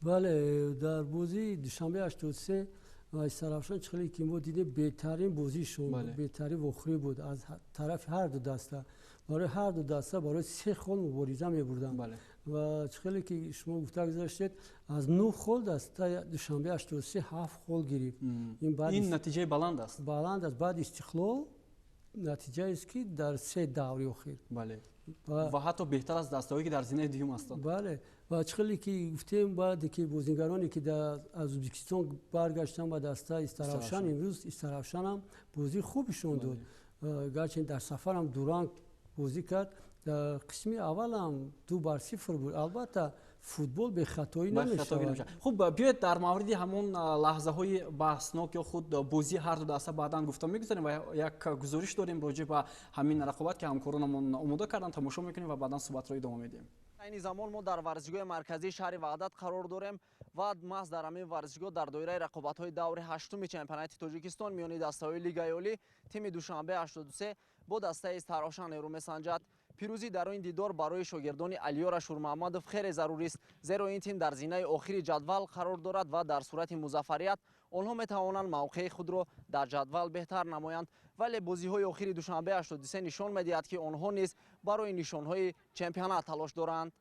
Бале, дар бозии Душанбе 83 Ва Истаравшан чӣ ки мо дидем, беҳтарин бозишон, беҳтарин вохӯрӣ буд аз тарафи ҳар ду даста. Барои ҳар ду даста барои се хол мубориза мебурданд. Ва чӣ хеле ки шумо гуфта гузаштед, аз 9 хол дастаи Душанбе 83 7 хол гирифт. Ин натиҷаи баланд аст. Баланд аст. Баъд Истиқлол натиҷаест, ки дар се даври охир. Бале, ва ҳатто беҳтар аз дастаҳое, ки дар зинаи дуюм ҳастанд. Бале, ва чӣ хеле ки гуфтем, баъде ки бозигароне ки аз Ӯзбекистон баргаштанд ба дастаи Истаравшан, имрӯз Истаравшанам бозии хубишон дод. Гарчанд дар сафарам дуранг бозӣ кард, дар қисми аввалам 2-0 буд. Албатта, футбол бехатоӣ намешавад. Хуб, биёед дар мавриди ҳамон лаҳзаҳои баҳснок ё худ бозии ҳар ду даста баъдан гуфта мегузарем ва як гузориш дорем роҷеъ ба ҳамин рақобат, ки ҳамкоронамон омода карданд, тамошо мекунем ва баъдан суҳбатро идома медиҳем. Айни замон мо дар варзишгоҳи марказии шаҳри Ваҳдат қарор дорем ва маҳз дар ҳамин варзишгоҳ дар доираи рақобатҳои даври ҳаштуми чемпионати Тоҷикистон миёни дастаҳои Лигаи Олӣ тими Душанбе 83 бо дастаи Истаравшан нерӯ месанҷад. Пирӯзӣ дар ин дидор барои шогирдони Алиёра Шурмаҳмадов хеле зарурист, зеро ин тим дар зинаи охири ҷадвал қарор дорад ва дар сурати музаффарият онҳо метавонанд мавқеи худро дар ҷадвал беҳтар намоянд. Вале бозиҳои охири Душанбе 83 нишон медиҳад, ки онҳо низ барои нишонҳои чемпионат талош доранд.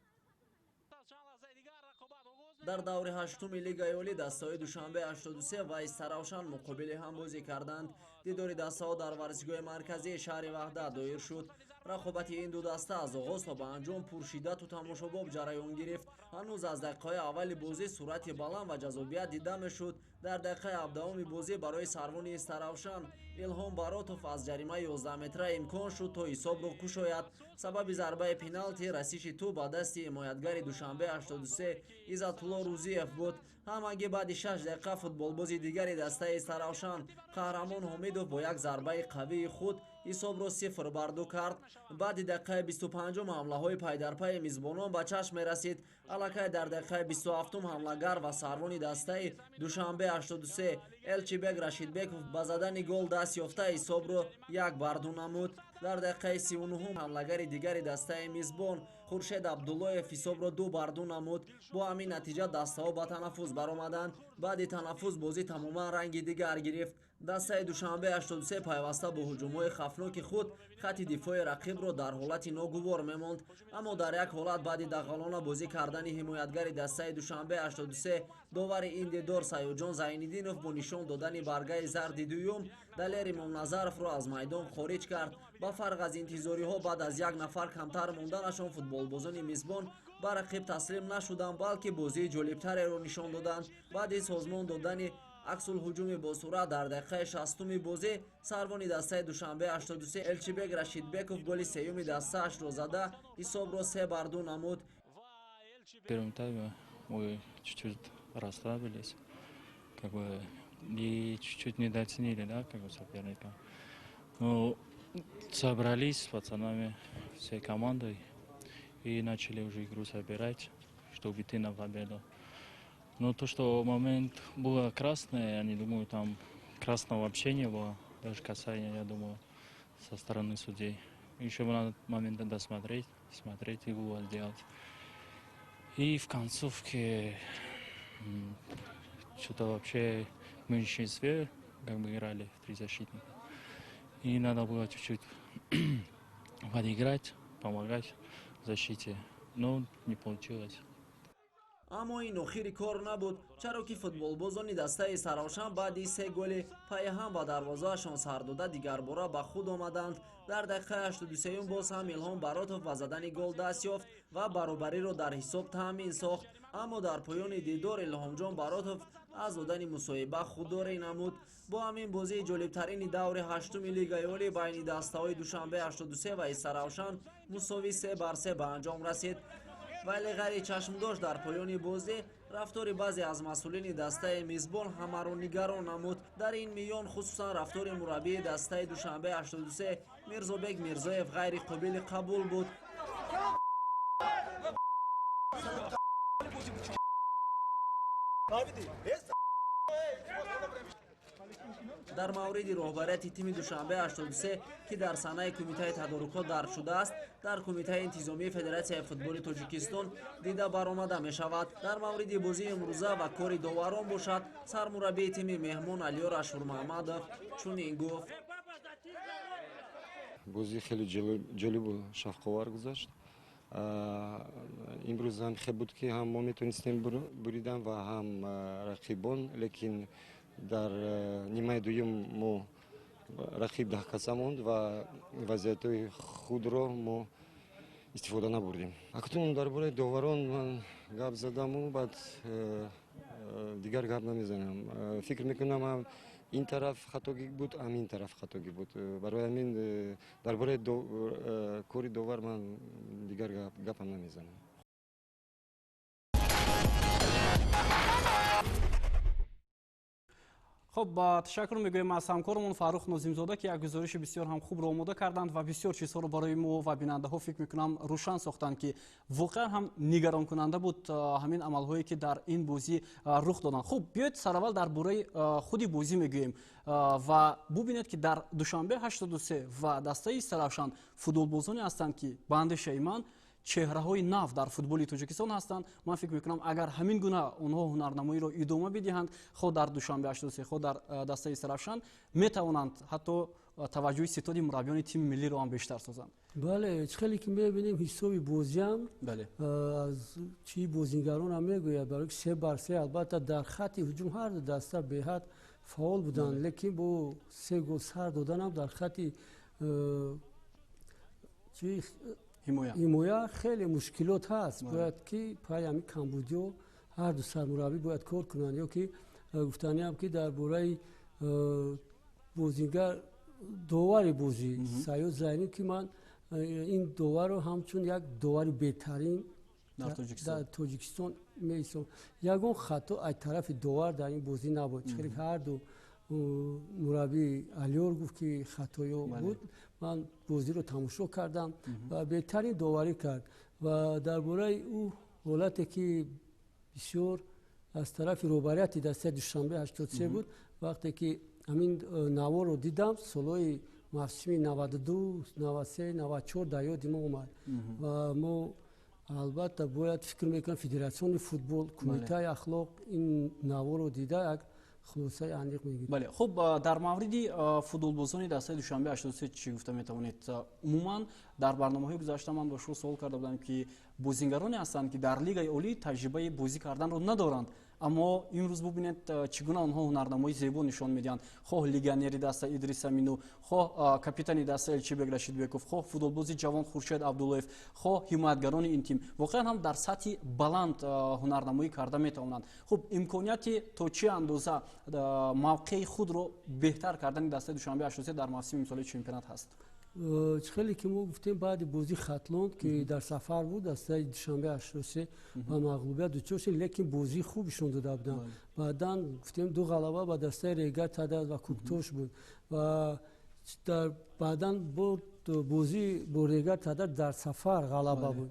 Дар даври ҳаштуми Лигаи Олӣ дастаҳои Душанбе 83 ва Истаравшан муқобили ҳам бозӣ карданд. Дидори дастаҳо дар варзишгоҳи марказии шаҳри Ваҳдат доир шуд. Рақобати ин ду даста аз оғоз то ба анҷом пуршиддату тамошобоб ҷараён гирифт. Ҳанӯз аз дақиқаҳои аввали бозӣ суръати баланд ва ҷазобият дида мешуд. Дар дақиқаи 17-уми бозӣ барои сарвони Истаравшан Илҳом Баротов аз ҷаримаи 11 метра имкон шуд, то ҳисобро кушояд. Сабаби зарбаи пеналти расиши тӯб ба дасти ҳимоятгари Душанбе 83 Иззатулло Рӯзиев буд. Ҳамагӣ баъди 6 дақиқа футболбози дигари дастаи Истаравшан Қаҳрамон Ҳомидов бо як зарбаи қавии худ ҳисобро 0-2 кард. Баъди дақиқаи 25-ум ҳамлаҳои пайдарпайи мизбонон ба чашм мерасид. Аллакай дар дақиқаи 27-ум ҳамлагар ва сарвони дастаи Душанбе 83 Элчибек Рашидбеков ба задани гол даст ёфта ҳисобро 1-2 намуд. Дар дақиқаи 39-ум ҳамлагари дигари дастаи мизбон Хуршед Абдуллоев ҳисобро 2-2 намуд. Бо ҳамин натиҷа дастаҳо ба танаффус баромаданд. Баъди танаффус бозӣ тамоман ранги дигар гирифт. Дастаи Душанбе 83 пайваста бо ҳуҷумҳои хафноки худ хатти дифои рақибро дар ҳолати ногувор мемонд. Аммо дар як ҳолат баъди дағалона бозӣ кардани ҳимоятгари дастаи Душанбе 83 довари ин дидор Саёдҷон Зайниддинов бо нишон додани баргаи зарди дуюм Далер Имомназаровро аз майдон хориҷ кард. Ба фарқ аз интизориҳо, баъд аз як нафар камтар монданашон футболбозони мизбон ба рақиб таслим нашуданд, балки бозии ҷолибтареро нишон доданд. Баъди созмон додани аксулҳуҷуми босуръат дар дақиқаи 60-уми бозӣ сарвони дастаи Душанбе 83 Элчибек Рашидбеков голи сеюми дастаашро зада ҳисобро 3-2 намуд. В первом тайме мы чуть-чуть расслабились, как бы, и чуть-чуть недооценили, да, как бы, соперника. Но собрались с пацанами, всей командой, и начали уже игру собирать, чтобы идти на победу. Но то, что момент было красное, я не думаю, там красного вообще не было, даже касания, я думаю, со стороны судей. Еще надо момент досмотреть, смотреть и вывод сделать. И в концовке что-то вообще в меньшинстве, как бы, играли в три защитника. И надо было чуть-чуть подыграть, помогать защите, но не получилось. Аммо ин охири кор набуд, чаро ки футболбозони дастаи Истаравшан баъди се голи пайҳам ба дарвозаашон сар дода дигарбора ба худ омаданд. Дар дақиқаи 83-юм боз ҳам Илҳом Баротов ба задани гол даст ёфт ва баробариро дар ҳисоб таъмин сохт. Аммо дар поёни дидор Илҳомҷон Баротов аз додани мусоҳиба худдорӣ намуд. Бо ҳамин бозии ҷолибтарини даври ҳаштуми Лигаи Олӣ байни дастаҳои Душанбе 83 ва Истаравшан мусовӣ 3-3 ба анҷом расид. Вале ғайри чашмдошт дар поёни бозӣ рафтори баъзе аз масъулини дастаи мизбон ҳамаро нигарон намуд. Дар ин миён хусусан рафтори мураббии дастаи Душанбе 83 Мирзобек Мирзоев ғайри қобили қабул буд. Дар мавриди роҳбарияти тими Душанбе 83, ки дар санаи кумитаи тадорукот дарҷ шудааст, дар кумитаи интизомии Федератсияи футболи Тоҷикистон дида баромада мешавад. Дар мавриди бозии имрӯза ва кори доварон бошад, сармураббии тими меҳмон Алиёр Ашурмаҳмадов чунин гуфт. Бозӣ хеле ҷолибу шавқовар гузашт. Имрӯз ҳам хел буд, ки ҳам мо метавонистем буридан ва ҳам рақибон, лекин дар нимаи дуюм мо рақиб даҳкаса монд ва вазъиятҳои худро мо истифода набурдем. Акнун дар бораи доварон ман гап задаму баъд дигар гап намезанам. Фикр мекунам, ин тараф хатогӣ буд, ҳам ин тараф хатогӣ буд. Барои ҳамин дар бораи кори довар ман дигар гапам намезанам. Хуб, ташаккур мегӯем аз ҳамкорамон Фаррух Нозимзода, ки як гузориши бисёр ҳам хубро омода карданд ва бисёр чизҳоро барои мо ва бинандаҳо, фикр мекунам, рӯшан сохтанд, ки воқеан ҳам нигаронкунанда буд ҳамин амалҳое, ки дар ин бозӣ рух доданд. Хуб, биёед сараввал дар бораи худи бозӣ мегӯем ва бубинед, ки дар Душанбе 83 ва дастаи Истаравшан футболбозоне ҳастанд, ки ба андешаи ман чеҳраҳои нав дар футболи Тоҷикистон ҳастанд. Ман фикр мекунам, агар ҳамин гуна онҳо ҳунарнамоиро идома бидиҳанд, хоҳ дар Душанбе 83, хоҳ дар дастаи Истаравшан, метавонанд ҳатто таваҷҷӯҳи ситоди мураббиёни тими миллиро ҳам бештар созанд. Бале, чӣ хеле ки мебинем, ҳисоби бозиам аз чӣ бозингаронам мегӯяд, барои ки 3-3, албатта дар хатти ҳуҷум ҳар ду даста беҳад фаъол буданд, лекин бо се гол сар доданам дар хатти ҳимоя хеле мушкилот ҳаст. Бояд ки пай ҳамин камбудиҳо ҳар ду сармураббӣ бояд кор кунанд. Ё ки гуфтаниам, ки дар бораи бозингар, довари бозӣ Саёд Зайнӣ, ки ман ин доварро ҳамчун як довари беҳтарин дар Тоҷикистон меҳисобам. Ягон хато аз тарафи довар дар ин бозӣ набуд. Чӣ ҳар ду мураббӣ Алиёр гуфт, ки хатоё буд. Ман бозиро тамошо кардам ва беҳтарин доварӣ кард. Ва дар бораи ӯ ҳолате, ки бисёр аз тарафи роҳбарияти дастаи Душанбе 83 буд, вақте ки ҳамин наворро дидам, солҳои мавсими 92, 93, 94 дар ёди мо омад. Ва мо албатта бояд, фикр мекунам, Федератсиони футбол, кумитаи ахлоқ ин наворро дида як хулосаи аниқ мегирад. Бале, хуб, дар мавриди футболбозони дастаи Душанбе 83 чӣ гуфта метавонед? Умуман дар барномаҳои гузашта ман бо шумо суол карда будам, ки бозингароне ҳастанд, ки дар Лигаи Олӣ таҷрибаи бозӣ карданро надоранд, аммо имрӯз бубинед, чӣ гуна онҳо ҳунарнамои зебо нишон медиҳанд. Хоҳ легионери даста Идрис Амину, хоҳ капитани даста Элчибек Рашидбеков, хоҳ футболбози ҷавон Хуршед Абдуллоев, хоҳ ҳимоятгарони ин тим воқеан ҳам дар сатҳи баланд ҳунарнамоӣ карда метавонанд. Хуб, имконияти то чӣ андоза мавқеи худро беҳтар кардани дастаи Душанбе 83 дар мавсими имсолаи чемпионат ҳаст? Чӣ хеле ки мо гуфтем, баъди бозии Хатлон, ки дар сафар буд, дастаи Душанбе 83 ба мағлубият дучор шуд, лекин бозии хубишон дода буданд. Баъдан гуфтем, ду ғалаба ба дастаи Регар Тадаз ва Куктош буд ва баъдан бозӣ бо Регар Тадаз дар сафар ғалаба буд.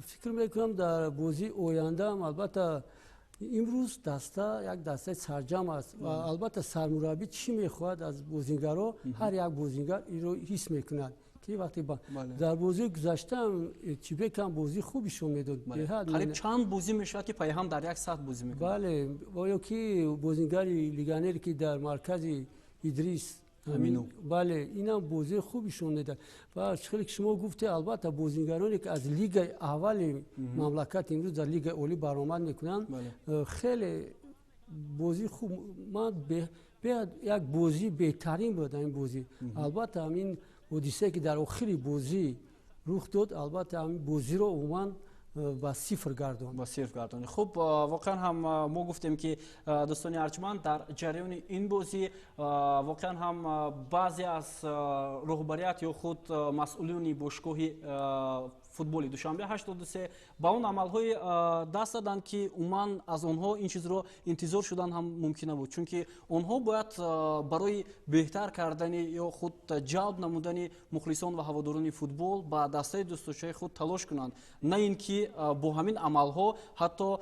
Фикр мекунам, дар бозии ояндаам, албатта, имрӯз даста як дастаи сарҷам аст ва албатта сармураббӣ чӣ мехоҳад аз бозингарро, ҳар як бозингар инро ҳис мекунад, ки вақте дар бозии гузаштаам Чибекам бозии хубишон медод. Қариб чанд бозӣ мешавад, ки пайҳам дар як сатҳ бозӣ мекунад. Бале, ё ки бозингари легионере, ки дар маркази Идрис Амину, бале, инам бозии хубишон медод. Ва чӣ хеле ки шумо гуфте, албатта бозингароне, ки аз лигаи аввали мамлакат имрӯз дар Лигаи Олӣ баромад мекунанд, хеле бозии хуб, ман як бозии беҳтарин буд ин бозӣ. Албатта ҳамин ҳодисае, ки дар охири бозӣ рух дод, албатта ҳамин бозиро умуман ба сифр гардонд. Ба сифр гардонд. Хуб, воқеан ҳам мо гуфтем, ки дӯстони арҷманд, дар ҷараёни ин бозӣ воқеан ҳам баъзе аз роҳбарият ё худ масъулони бошгоҳи футболи Душанбе 83 ба он амалҳои даст заданд, ки умуман аз онҳо ин чизро интизор шудан ҳам мумкин набуд, чунки онҳо бояд барои беҳтар кардани ё худ ҷалб намудани мухлисон ва ҳаводорони футбол ба дастаи дӯстдоштаи худ талош кунанд, на ин ки ки бо ҳамин амалҳо ҳатто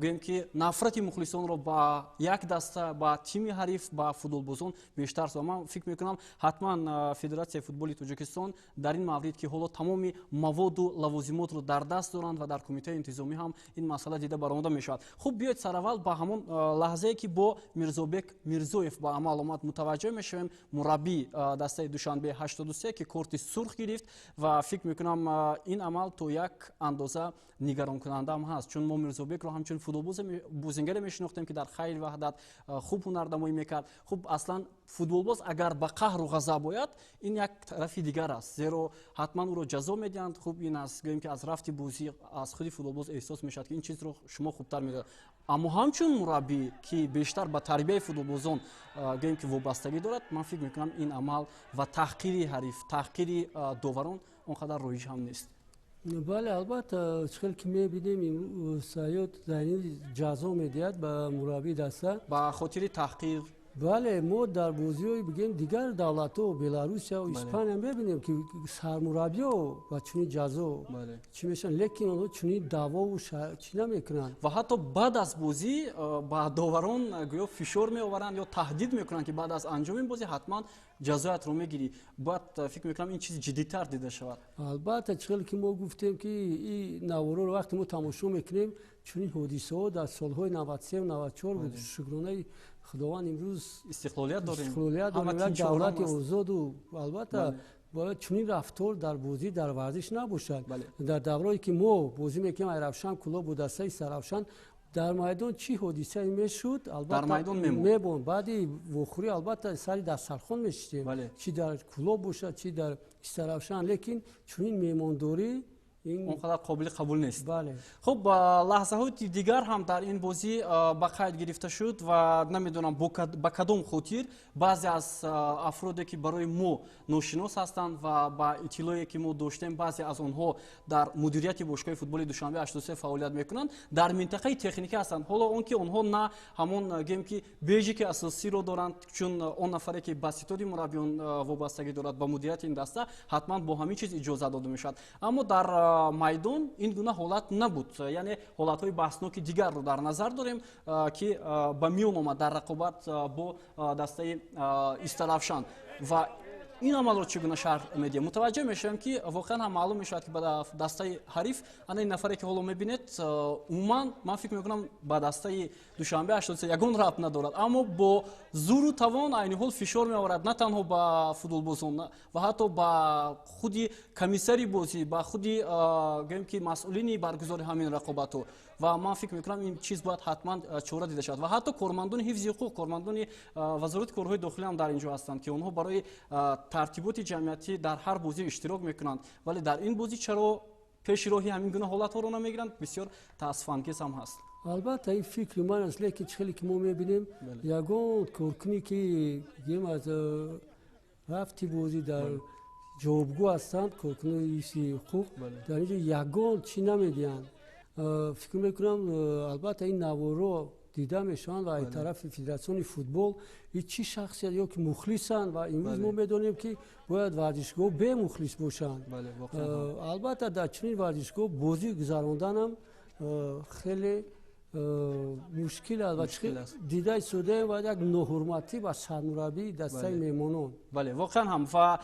гӯем ки нафрати мухлисонро ба як даста, ба тими ҳариф, ба футболбозон бештар сохт. Ман фикр мекунам, ҳатман Федератсияи футболи Тоҷикистон дар ин маврид, ки ҳоло тамоми маводу лавозимотро дар даст доранд ва дар кумитаи интизомӣ ҳам ин масъала дида баромада мешавад. Хуб, биёед сараввал ба ҳамон лаҳзае, ки бо Мирзобек Мирзоев ба амал омад, мутаваҷҷӯҳ мешавем. Мураббии дастаи Душанбе 83, ки корти сурх гирифт, ва фикр мекунам, ин амал то як андоза нигаронкунанда ҳам ҳаст, чун мо Мирзобекро ҳамчун футболбозингаре мешинохтем, ки дар Хайри Ваҳдат хуб ҳунарнамоӣ мекард. Хуб, аслан футболбоз агар ба қаҳру ғазаб ояд, ин як тарафи дигар аст, зеро ҳатман ӯро ҷазо медиҳанд. Хуб, ин аз гӯем ки аз рафти бозӣ, аз худи футболбоз эҳсос мешавад, ки ин чизро шумо хубтар медонед. Аммо ҳамчун мураббӣ, ки бештар ба тарбияи футболбозон гӯем ки вобастагӣ дорад, ман фикр мекунам, ин амал ва таҳқири ҳариф, таҳқири доварон он қадар роиҷ ҳам нест. Бале, албатта, чӣ хел ки мебинем, Саёд Зайнӣ ҷазо медиҳад ба мураббии даста ба хотири таҳқир. Бале, мо дар бозиҳои, бигем, дигар давлатҳо, Беларусия, Испания мебинем, ки сармураббиҳо ба чунин ҷазо чӣ мешаванд, лекин онҳо чунин даъвову чӣ намекунанд. Ва ҳатто баъд аз бозӣ ба доварон гӯё фишор меоваранд ё таҳдид мекунанд, ки баъд аз анҷоми бозӣ ҳатман ҷазоятро мегирӣ. Бояд, фикр мекунам, ин чиз ҷиддитар дида шавад. Албатта, чӣ хеле ки мо гуфтем, ки ин наворҳоро вақте мо тамошо мекунем, чунин ҳодисаҳо дар солҳои 93, 94 буд. Шукронаи Худованд, имрӯз истиқлолият дорем. Истиқлолият дорем, як давлати озоду, албатта, бояд чунин рафтор дар бозӣ, дар варзиш набошад. Дар даврое ки мо бозӣ мекунем, Айравшан Кӯлоб бо дастаи Истаравшан, дар майдон чӣ ҳодисае мешуд, албатта мебон. Баъди вохӯрӣ, албатта, сари дастархон мешистем, чӣ дар Кӯлоб бошад, чӣ дар Истаравшан, лекин чунин меҳмондорӣ он қадар қобили қабул нест. Бале. Хуб, лаҳзаҳои дигар ҳам дар ин бозӣ ба қайд гирифта шуд ва намедонам ба кадом хотир баъзе аз афроде, ки барои мо ношинос ҳастанд ва ба иттилое, ки мо доштем, баъзе аз онҳо дар мудирияти бошгоҳи футболи Душанбе 83 фаъолият мекунанд, дар минтақаи техникӣ ҳастанд. Ҳоло он ки онҳо на ҳамон, гӯем ки, бежики асосиро доранд, чун он нафаре, ки ба ситоди мураббиён вобастагӣ дорад, ба мудирияти ин даста, ҳатман бо ҳамин чиз иҷоза дода мешавад. Аммо дар майдон ин гуна ҳолат набуд, яъне ҳолатҳои баҳсноки дигарро дар назар дорем, ки ба миён омад дар рақобат бо дастаи Истаравшан. Ва ин амалро чӣ гуна шарҳ медиҳем? Мутаваҷҷӯҳ мешавем, ки воқеан ҳам маълум мешавад, ки ба дастаи ҳариф ана ин нафаре, ки ҳоло мебинед, умуман, ман фикр мекунам, ба дастаи Душанбе 83 ягон рабт надорад, аммо бо зуру тавон айни ҳол фишор меоварад на танҳо ба футболбозон ва ҳатто ба худи комиссари бозӣ, ба худи, гӯем ки, масъулини баргузори ҳамин рақобатҳо. Ва ман фикр мекунам, ин чиз бояд ҳатман чора дида шавад. Ва ҳатто кормандони ҳифзи ҳуқуқ, кормандони Вазорати корҳои дохилӣ ҳам дар ин ҷо ҳастанд, ки онҳо барои тартиботи ҷамъиятӣ дар ҳар бозӣ иштирок мекунанд, вале дар ин бозӣ чаро пеши роҳи ҳамин гуна ҳолатҳоро намегиранд? Бисёр таассуфангез ҳам ҳаст. Албатта, ин фикри ман аст, лекин чӣ хеле ки мо мебинем, ягон коркуне, ки гӯем, аз рафти бозӣ дар ҷавобгӯ ҳастанд, коркунони ҳифзи ҳуқуқ дар ин ҷо ягон чӣ намедиҳанд. Фикр мекунам, албатта, ин наворҳо дида мешаванд ва аз тарафи федератсиони футбол и чӣ шахсият ё ки мухлисанд. Ва имрӯз мо медонем, ки бояд варзишгоҳ бемухлис бошанд. Албатта, дар чунин варзишгоҳ бозӣ гузаронданам хеле мушкил аст ва дида истодаем ва як ноҳурматӣ ба сармураббии дастаи меҳмонон. Бале, воқеан ҳам. Ва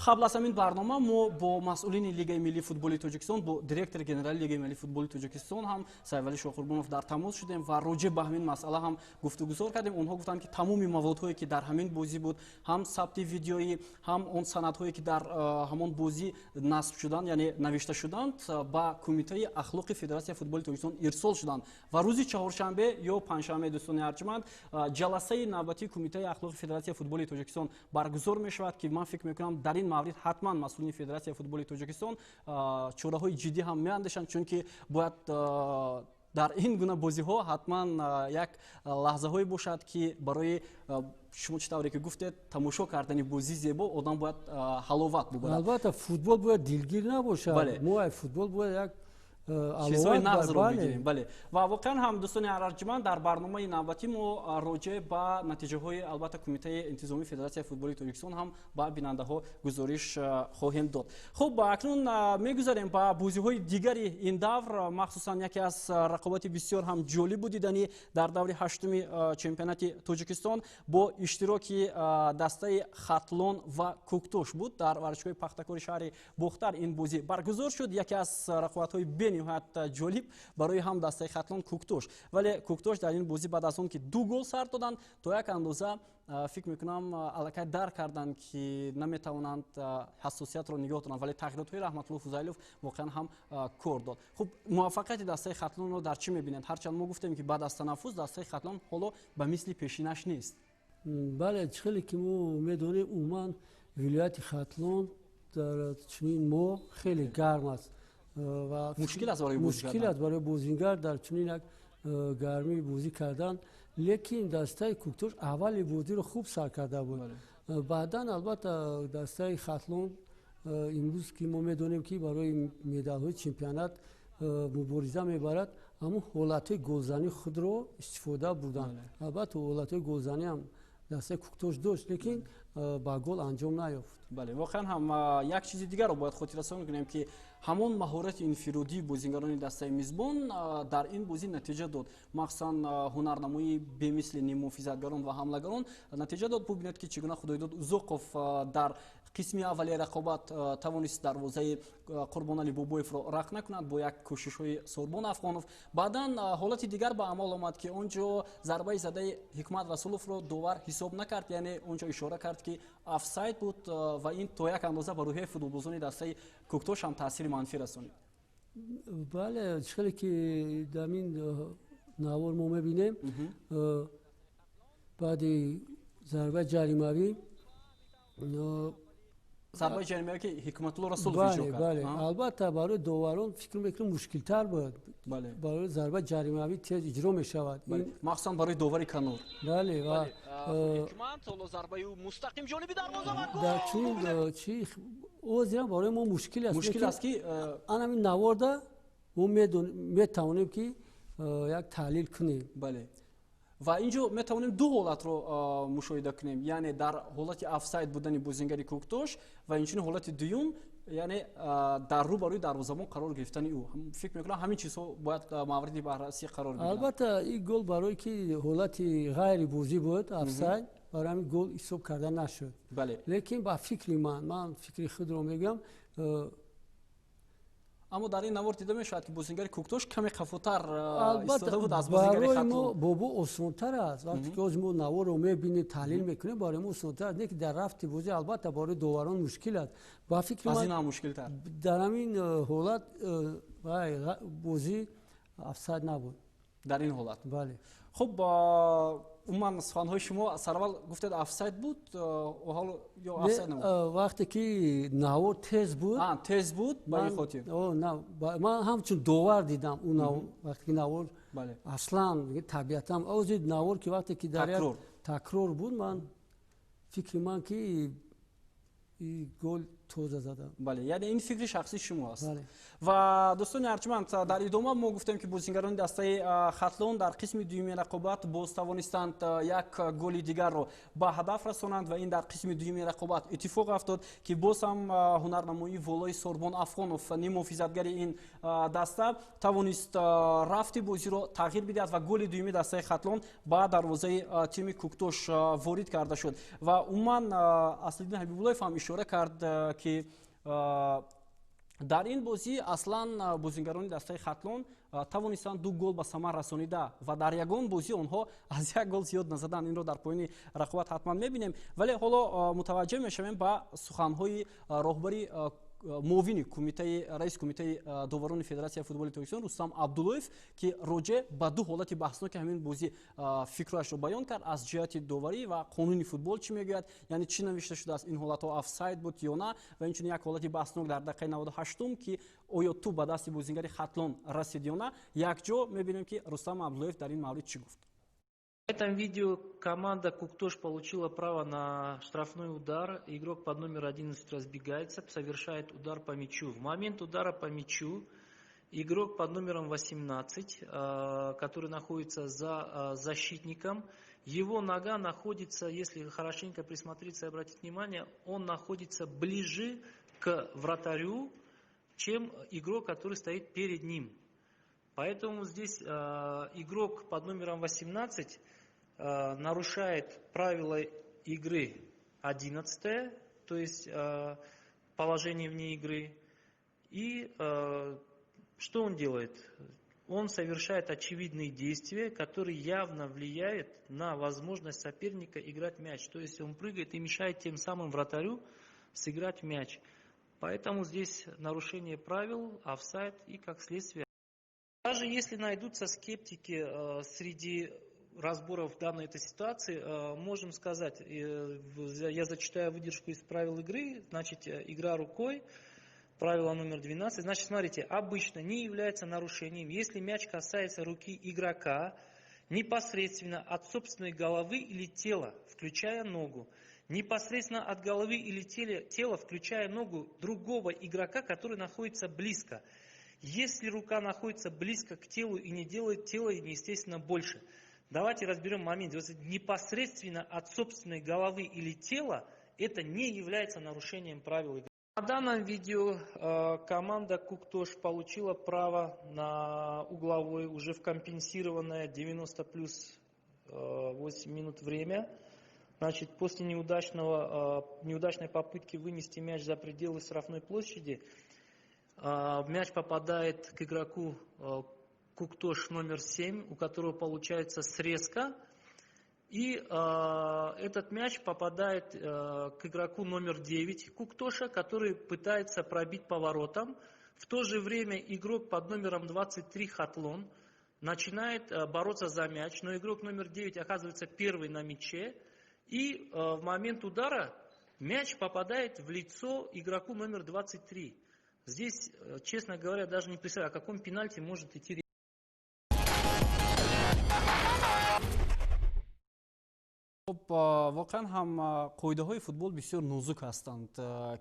қабл аз ҳамин барнома мо бо масъулини Лигаи миллии футболи Тоҷикистон, бо директори генералии Лигаи миллии футболи Тоҷикистон ҳам, Сайфалӣ Шоҳқурбонов, дар тамос шудем ва роҷеъ ба ҳамин масъала ҳам гуфтугузор кардем. Онҳо гуфтанд, ки тамоми маводҳое, ки дар ҳамин бозӣ буд, ҳам сабти видеоӣ, ҳам он санадҳое, ки дар ҳамон бозӣ насб шуданд, яъне навишта шуданд, ба Кумитаи ахлоқи Федератсияи футболи Тоҷикистон ирсол шуданд. Ва рӯзи чаҳоршанбе ё панҷшанбе, дӯстони арҷманд, ҷаласаи навбатии Кумитаи ахлоқи Федератсияи футболи Тоҷикистон баргузор мешавад, ки ман фикр мекунам, дар ин маврид ҳатман масъулини Федератсияи футболи Тоҷикистон чораҳои ҷиддӣ ҳам меандешанд, чунки бояд дар ин гуна бозиҳо ҳатман як лаҳзаҳое бошад, ки барои шумо, чӣ тавре ки гуфтед, тамошо кардани бозии зебо одам бояд ҳаловат бубарад. Албатта, футбол бояд дилгир набошад. Мо футбол бояд як Чизҳои нағзро бигирем. Бале, ва воқеан ҳам, дӯстони арҷманд, дар барномаи навбатӣ мо роҷеъ ба натиҷаҳои, албатта, Кумитаи интизомии Федератсияи футболи Тоҷикистон ҳам ба бинандаҳо гузориш хоҳем дод. Хуб, акнун мегузарем ба бозиҳои дигари ин давр, махсусан яке аз рақобати бисёр ҳам ҷолибу диданӣ дар даври ҳаштуми чемпионати Тоҷикистон бо иштироки дастаи Хатлон ва Кӯктош буд. Дар варзишгоҳи Пахтакори шаҳри Бохтар ин бозӣ баргузор шуд. Яке аз рақобатҳои бениҳоят ҷолиб барои ҳам дастаи Хатлон, Кӯктош. Вале Кӯктош дар ин бозӣ баъд аз он ки ду гол сар доданд, то як андоза, фикр мекунам, аллакай дарк карданд, ки наметавонанд ҳассосиятро нигоҳ доранд, вале тағйиротҳои Раҳматулло Фузайлов воқеан ҳам кор дод. Хуб, муваффақияти дастаи Хатлонро дар чӣ мебинед? Ҳарчанд мо гуфтем, ки баъд аз танаффус дастаи Хатлон ҳоло ба мисли пешинаш нест. Бале, чӣ хеле ки мо медонем, умуман вилояти Хатлон дар чунин моҳ хеле гарм аст ва мушкил аст барои мушкил аст барои бозингар дар чунин як гармӣ бозӣ кардан. Лекин дастаи Кӯктош аввали бозиро хуб сар карда буд. Баъдан, албатта, дастаи Хатлон имрӯз, ки мо медонем, ки барои медалҳои чемпионат мубориза мебарад, ҳамун ҳолатҳои голзании худро истифода бурданд. Албатта, ҳолатҳои голзанӣ ҳам дастаи Кӯктош дошт, лекин ба гол анҷом наёфт. Бале, воқеан ҳам, як чизи дигарро бояд хотиррасон кунем, ки ҳамон маҳорати инфиродии бозингарони дастаи мизбон дар ин бозӣ натиҷа дод. Махсусан ҳунарнамоии бемисли ниммуҳофизатгарон ва ҳамлагарон натиҷа дод. Бубинед, ки чӣ гуна Худойдод Узоқов дар қисми аввали рақобат тавонист дарвозаи Қурбоналӣ Бобоевро рахт накунад бо як кӯшишҳои Сорбон Афғонов. Баъдан ҳолати дигар ба амал омад, ки он ҷо зарбаи задаи Ҳикмат Расуловро довар ҳисоб накард, яъне он ҷо ишора кард, ки офсайд буд, ва ин то як андоза ба рӯҳияи футболбозони дастаи Кӯктош ҳам таъсири манфӣ расонид. Бале, чӣ хеле ки дар ин навор мо мебинем, баъди зарбаи ҷаримавӣ Зарбаи ҷаримавӣ, ки Ҳикматулло Расулов иҷро кард. Бале, албатта, барои доварон, фикр мекунам, мушкилтар буд. Барои зарбаи ҷаримавӣ тез иҷро мешавад. Махсусан барои довари канор. Бале, ва дар чунин чи озирам барои мо мушкил аст. Мушкил аст, ки анамин наворда мо метавонем, ки як таҳлил кунем. Бале, ва ин ҷо метавонем ду ҳолатро мушоҳида кунем, яъне дар ҳолати офсайд будани бозингари Кӯктош ва инчунин ҳолати дуюм, яъне дар рӯ барои дарвозабон қарор гирифтани ӯ. Фикр мекунам, ҳамин чизҳо бояд мавриди баррасӣ қарор бигиранд. Албатта, ин гол барое ки ҳолати ғайри бозӣ буд, офсайд, барои ҳамин гол ҳисоб карда нашуд. Лекин ба фикри ман, ман фикри худро мегӯям. Аммо дар ин навор дида мешавад, ки бозингари Кӯктош каме қафотар истода буд аз бозингари Барои мо, бобо, осонтар аст. Вақте ки ҳозир мо наворро мебинем, таҳлил мекунем, барои мо осонтар аст, не ки дар рафти бозӣ, албатта, барои доварон мушкил аст, ба фикри аз ин ҳам мушкилтар. Дар ҳамин ҳолат бозӣ офсайд набуд. Дар ин ҳолат. Бале. Хуб, умуман суханҳои шумо, сараввал гуфтед, офсайд буд, ҳоло ё офсайд набуд? Вақте ки навор тез буд. Тез буд, ба ин хотир. Ман ҳамчун довар дидам вақте ки навор аслан табиатан ози навор ки вақте ки дар такрор буд, ман фикри ман ки гол тоза задам. Бале, яъне ин фикри шахсии шумо аст. Ва дӯстони арҷманд, дар идома мо гуфтем, ки бозингарони дастаи Хатлон дар қисми дуюми рақобат боз тавонистанд як голи дигарро ба ҳадаф расонанд, ва ин дар қисми дуюми рақобат иттифоқ афтод, ки боз ҳам ҳунарнамоии волои Сорбон Афғонов, ниммуҳофизатгари ин даста, тавонист рафти бозиро тағйир бидиҳад ва голи дуюми дастаи Хатлон ба дарвозаи тими Кӯктош ворид карда шуд. Ва умуман Аслиддин Ҳабибуллоев ҳам ишора кард, ки дар ин бозӣ аслан бозингарони дастаи Хатлон тавонистанд ду гол ба самар расонида ва дар ягон бозӣ онҳо аз як гол зиёд назаданд. Инро дар поёни рақобат ҳатман мебинем. Вале ҳоло мутаваҷҷеҳ мешавем ба суханҳои роҳбари муовини кумитаи раиси кумитаи доварони Федератсияи футболи Тоҷикистон Рустам Абдуллоев, ки роҷеъ ба ду ҳолати баҳсноки ҳамин бозӣ фикрашро баён кард. Аз ҷиҳати доварӣ ва қонуни футбол чӣ мегӯяд, яъне чӣ навишта шудааст, ин ҳолатҳо офсайд буд ё на, ва инчунин як ҳолати баҳснок дар дақиқаи 98-ум, ки оё тӯб ба дасти бозингари Хатлон расид ё на. Якҷо мебинем, ки Рустам Абдуллоев дар ин маврид чӣ гуфт. В этом видео команда Куктош получила право на штрафной удар. Игрок под номер 11 разбегается, совершает удар по мячу. В момент удара по мячу Игрок под номером 18, который находится за защитником, его нога находится, если хорошенько присмотреться и обратить внимание, он находится ближе к вратарю, чем игрок, который стоит перед ним. Поэтому здесь игрок под номером 18 нарушает правила игры 11, то есть положение вне игры. И что он делает? Он совершает очевидные действия, которые явно влияют на возможность соперника играть мяч. То есть он прыгает и мешает тем самым вратарю сыграть мяч. Поэтому здесь нарушение правил, офсайд и как следствие. Даже если найдутся скептики среди разборов данной этой ситуации, можем сказать, я зачитаю выдержку из правил игры, значит, игра рукой, правило номер 12. Значит, смотрите, обычно не является нарушением, если мяч касается руки игрока непосредственно от собственной головы или тела, включая ногу, непосредственно от головы или тела, включая ногу другого игрока, который находится близко. Если рука находится близко к телу и не делает тело, естественно, больше. Давайте разберем момент. Непосредственно от собственной головы или тела это не является нарушением правил игры. На данном видео команда Куктош получила право на угловой, уже в компенсированное 90 плюс 8 минут время. Значит, после неудачной попытки вынести мяч за пределы штрафной площади, мяч попадает к игроку Куктош номер 7, у которого получается срезка. И этот мяч попадает к игроку номер 9 Куктоша, который пытается пробить поворотом. В то же время игрок под номером 23 Хатлон начинает бороться за мяч, но игрок номер 9 оказывается первый на мяче. И в момент удара мяч попадает в лицо игроку номер 23. Здесь, честно говоря, даже не представляю, о каком пенальти может идти речь. Хуб, воқеан ҳам қоидаҳои футбол бисёр нозук ҳастанд,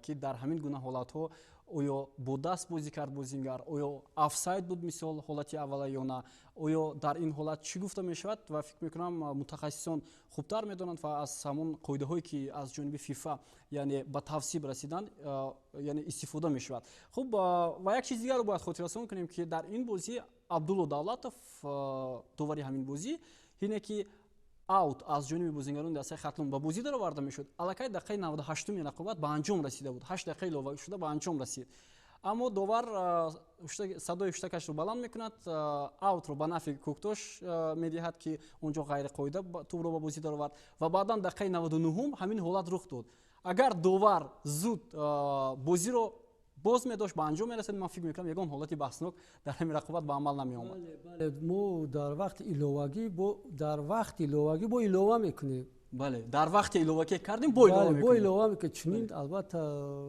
ки дар ҳамин гуна ҳолатҳо оё бо даст бозӣ кард бозингар, оё офсайд буд, мисол ҳолати аввала ё на, оё дар ин ҳолат чӣ гуфта мешавад ва фикр мекунам мутахассисон хубтар медонанд ва аз ҳамон қоидаҳое ки аз ҷониби ФИФА яъне ба тавсиб расиданд, яъне истифода мешавад. Хуб, ва як чиз дигарро бояд хотиррасон кунем, ки дар ин бозӣ Абдулло Давлатов, довари ҳамин бозӣ, ҳине ки аут аз ҷониби бозингарони дастаи Хатлон ба бозӣ дароварда мешуд, аллакай дақиқаи 98-уми рақобат ба анҷом расида буд, 8 дақиқаи илова шуда ба анҷом расид. Аммо довар садои ҳуштакашро баланд мекунад, аутро ба нафъи Куктош медиҳад, ки онҷо ғайриқоида тӯбро ба бозӣ даровард ва баъдан дақиқаи 99-ум ҳамин ҳолат рух дод. Агар довар зуд бозиро боз медошт, ба анҷом мерасид, ман фикр мекунам ягон ҳолати баҳснок дар ҳамин рақобат ба амал намеомад. Бале, мо дар вақти иловагӣ бо илова мекунем. Бале, дар вақти иловагӣ кардем, бо илова мекунем. Бо илова мекунем, чунин албатта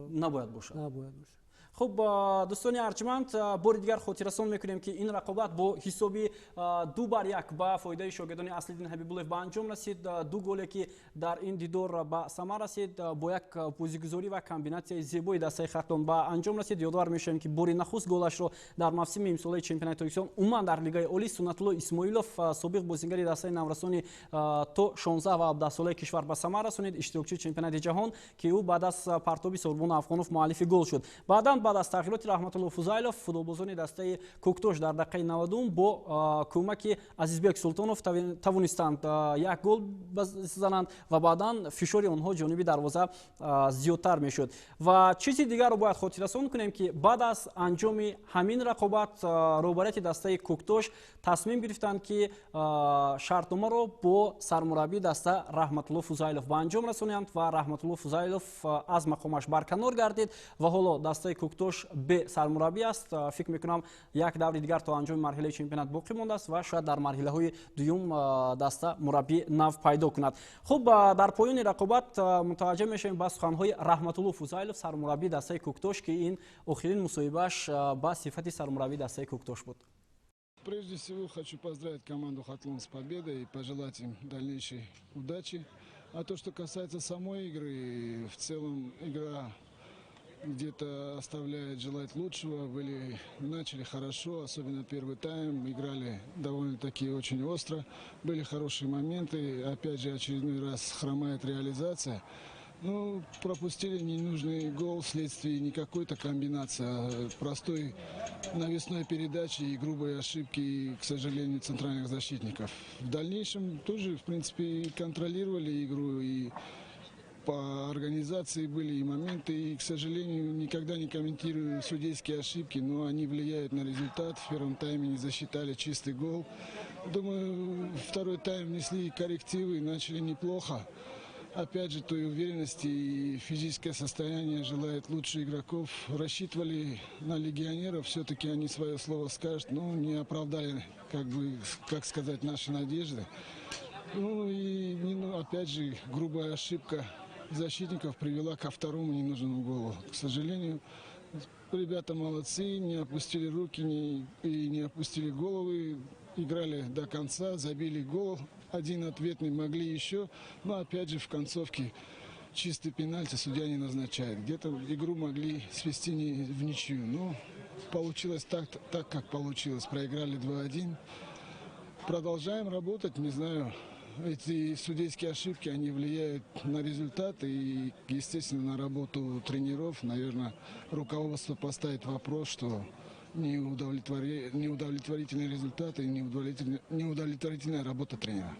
набояд бошад. Набояд бошад. Хуб, дӯстони арҷманд, бори дигар хотиррасон мекунем, ки ин рақобат бо ҳисоби 2-1 ба фоидаи шогирдони Аслиддин Ҳабибуллоев ба анҷом расид. Ду голе ки дар ин дидор ба самар расид, бо як бозигузорӣ ва комбинатсияи зебои дастаи Хатлон ба анҷом расид. Ёдовар мешавем, ки бори нахуст голашро дар мавсими имсолаи чемпионати Тоҷикистон умуман дар Лигаи Олӣ Суннатулло Исмоилов, собиқ бозингари дастаи наврасони то 16 ва 17 солаи кишвар ба самар расонид, иштирокчии чемпионати ҷаҳон, ки ӯ баъд аз партоби Сорбон Афғонов муаллифи гол шуд. Баъдан баъд аз тағйироти Раҳматулло Фузайлов, футболбозони дастаи Куктош дар дақиқаи 90 бо кӯмаки Азизбек Султонов тавонистанд як гол бизананд ва баъдан фишори онҳо ҷониби дарвоза зиёдтар мешуд. Ва чизи дигарро бояд хотиррасон кунем, ки баъд аз анҷоми ҳамин рақобат роҳбарияти дастаи Куктош тасмим гирифтанд, ки шартномаро бо сармураббии даста Раҳматулло Фузайлов ба анҷом расонанд ва Раҳматулло Фузайлов аз мақомаш барканор гардид ва ҳоло дастаи Куктош бе сармураббӣ аст. Фикр мекунам як даври дигар то анҷоми марҳилаи чемпионат боқӣ мондааст ва шояд дар марҳилаҳои дуюм даста мураббӣ нав пайдо кунад. Хуб, дар поёни рақобат мутаваҷҷеҳ мешавем ба суханҳои Раҳматулло Фузайлов, сармураббии дастаи Куктош, ки ин охирин мусоҳибааш ба сифати сармураббии дастаи Куктош буд. Прежде всего хочу поздравить команду «Хатлон» с победой и пожелать им дальнейшей удачи. А то, что касается самой игры, в целом игра где-то оставляет желать лучшего. Начали хорошо, особенно первый тайм, играли довольно-таки очень остро. Были хорошие моменты, опять же очередной раз хромает реализация. Ну, пропустили ненужный гол вследствие не какой-то комбинации, а простой навесной передачи и грубой ошибки, к сожалению, центральных защитников. В дальнейшем тоже, в принципе, контролировали игру, и по организации были и моменты, и, к сожалению, никогда не комментирую судейские ошибки, но они влияют на результат. В первом тайме не засчитали чистый гол. Думаю, второй тайм внесли коррективы, начали неплохо. Опять же, той уверенности и физическое состояние желает лучше игроков. Рассчитывали на легионеров, все-таки они свое слово скажут, но не оправдали, как бы, как сказать, наши надежды. Ну и, опять же, грубая ошибка защитников привела ко второму ненужному голу. К сожалению, ребята молодцы, не опустили руки и не опустили головы, играли до конца, забили гол. Один ответный, могли еще, но опять же в концовке чистый пенальти судья не назначает. Где-то игру могли свести в ничью, но получилось так, как получилось. Проиграли 2-1. Продолжаем работать, не знаю, эти судейские ошибки, они влияют на результат и, естественно, на работу тренеров. Наверное, руководство поставит вопрос, что неудовлетворительные результаты и неудовлетворительная работа тренера.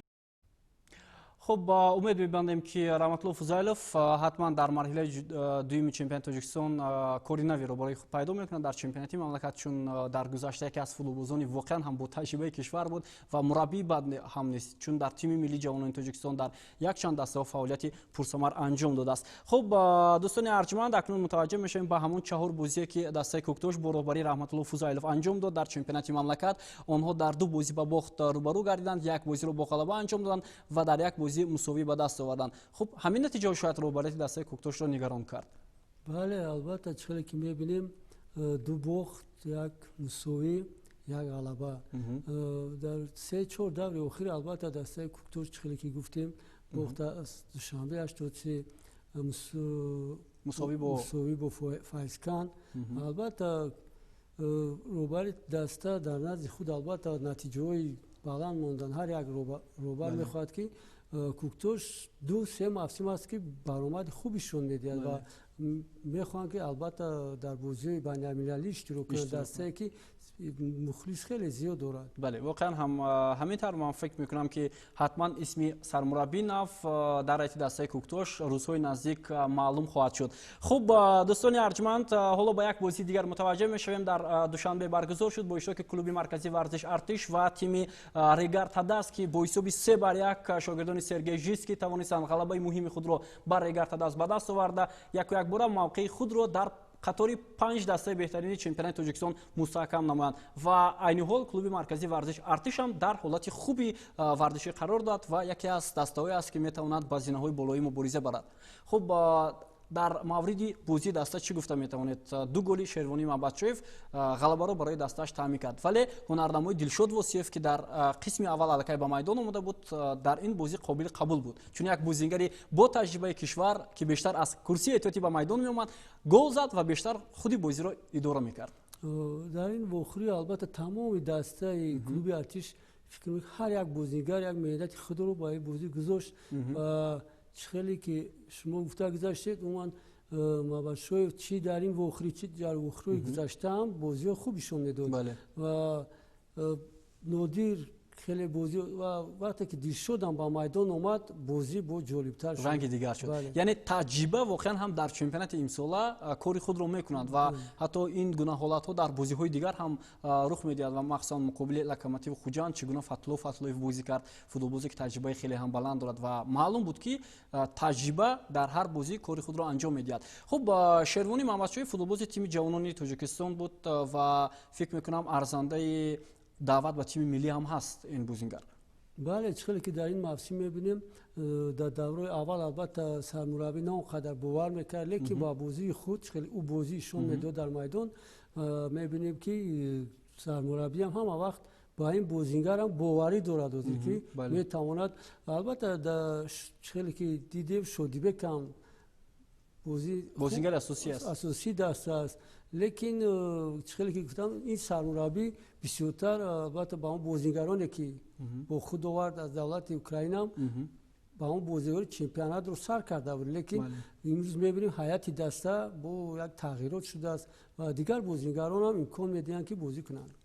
Хуб, умед мебандем, ки Раҳматулло Фузайлов ҳатман дар марҳилаи дуюми чемпионати Тоҷикистон кори навиро барои худ пайдо мекунад дар чемпионати мамлакат, чун дар гузашта яке аз футболбозони воқеан ҳам бо таҷрибаи кишвар буд ва мураббии бад ҳам нест, чун дар тими миллии ҷавонони Тоҷикистон дар якчанд дастаҳо фаъолияти пурсамар анҷом додааст. Хуб, дӯстони арҷманд, акнун мутаваҷҷеҳ мешавем ба ҳамон чаҳор бозие, ки дастаи Кӯктош бо роҳбарии Раҳматулло Фузайлов анҷом дод дар чемпионати мамлакат. Онҳо дар ду бозӣ ба бохт рӯбарӯ гардиданд, як бозиро бо ғалаба анҷом доданд ва дар як бозӣ мусовӣ ба даст оварданд. Хуб, ҳамин натиҷаҳо шояд роҳбарияти дастаи Кӯктошро нигарон кард. Бале, албатта, чӣ хеле ки мебинем, ду бохт, як мусовӣ, як ғалаба. Дар 3-4 даври охир, албатта, дастаи Кӯктош, чӣ хеле ки гуфтем, бохта аз Душанбе 83, мусовӣ бо Файзкан. Албатта, роҳбари даста дар назди худ, албатта, натиҷаҳои баланд мондан. Ҳар як роҳбар мехоҳад, ки Кӯктош 2-3 мавсим аст, ки баромади хубишон медиҳад ва мехоҳанд, ки албатта дар бозиҳои байналмилалӣ иштирок кунанд, дастае ки мухлис хеле зиёд дорад. Бале, воқеан ҳам ҳамин тавр. Ман фикр мекунам, ки ҳатман исми сармураббӣ нав дар ҳайати дастаи Кӯктош рӯзҳои наздик маълум хоҳад шуд. Хуб, дӯстони арҷманд, ҳоло ба як бозии дигар мутаваҷҷеҳ мешавем. Дар Душанбе баргузор шуд бо иштироки клуби марказии варзиш Артиш ва тими Регар Тадас, ки бо ҳисоби 3-1 шогирдони Сергей Жиский тавонистанд ғалабаи муҳими худро бар Регар Тадас ба даст оварда, яку якбора мавқеи худро дар қатори 5 дастаи беҳтарини чемпионати Тоҷикистон мустаҳкам намоянд. Ва айни ҳол клуби марказии варзиш Артиш ҳам дар ҳолати хуби варзишӣ қарор дорад ва яке аз дастаҳое аст, ки метавонад ба зинаҳои болоӣ мубориза барад. Хуб, дар мавриди бозии даста чӣ гуфта метавонед? Ду голи Шервонӣ Мабатшоев ғалабаро барои дастааш таъмин кард, вале ҳунарнамои Дилшод Восиев, ки дар қисми аввал аллакай ба майдон омода буд, дар ин бозӣ қобили қабул буд, чун як бозингари бо таҷрибаи кишвар, ки бештар аз курсии эҳтиётӣ ба майдон меомад, гол зад ва бештар худи бозиро идора мекард. Дар ин вохӯрӣ, албатта, тамоми дастаи клуби Артиш, фикр, ҳар як бозингар як меҳнати худро ба ин бозӣ гузошт. Чӣ хеле ки шумо гуфта гузаштед, умуман Мабатшоев чӣ дар ин вохӯрӣ, чӣ дар вохӯрии гузаштаам бозиҳо хуб нишон медод ва нодир хеле бозӣ, ва вақте ки Дилшодам ба майдон омад, бозӣ бо ҷолибтар шуд, ранги дигар шуд. Яъне таҷриба воқеан ҳам дар чемпионати имсола кори худро мекунад ва ҳатто ин гуна ҳолатҳо дар бозиҳои дигар ҳам рух медиҳад ва махсусан муқобили Локомотиви Хуҷанд чӣ гуна Фатулло Фатуллоев бозӣ кард, футболбозе ки таҷрибаи хеле ҳам баланд дорад ва маълум буд, ки таҷриба дар ҳар бозӣ кори худро анҷом медиҳад. Хуб, Шервонӣ Маҳмадшоев футболбози тими ҷавонони Тоҷикистон буд ва фикр мекунам, арзандаи даъват ба тими миллӣ ҳам ҳаст ин бозингар. Бале, чӣ хеле ки дар ин мавсим мебинем, дар давраи аввал, албатта, сармураббӣ на он қадар бовар мекард, лекин ба бозии худ, чӣ хеле ӯ бозӣ ишон медод дар майдон, мебинем, ки сармураббиам ҳама вақт ба ин бозингарам боварӣ дорад ҳозир, ки метавонад. Албатта, чӣ хеле ки дидем, Шодибекам бозингари асосӣ аст, асосии даста аст. Лекин чӣ хеле ки гуфтам, ин сармураббӣ бисёртар албатта ба он бозингароне ки бо худ овард аз давлати Украинам, ба он бозигари чемпионатро сар карда буд. Лекин имрӯз мебинем, ҳайати даста бо як тағйирот шудааст ва дигар бозингаронам имкон медиҳанд, ки бозӣ кунанд.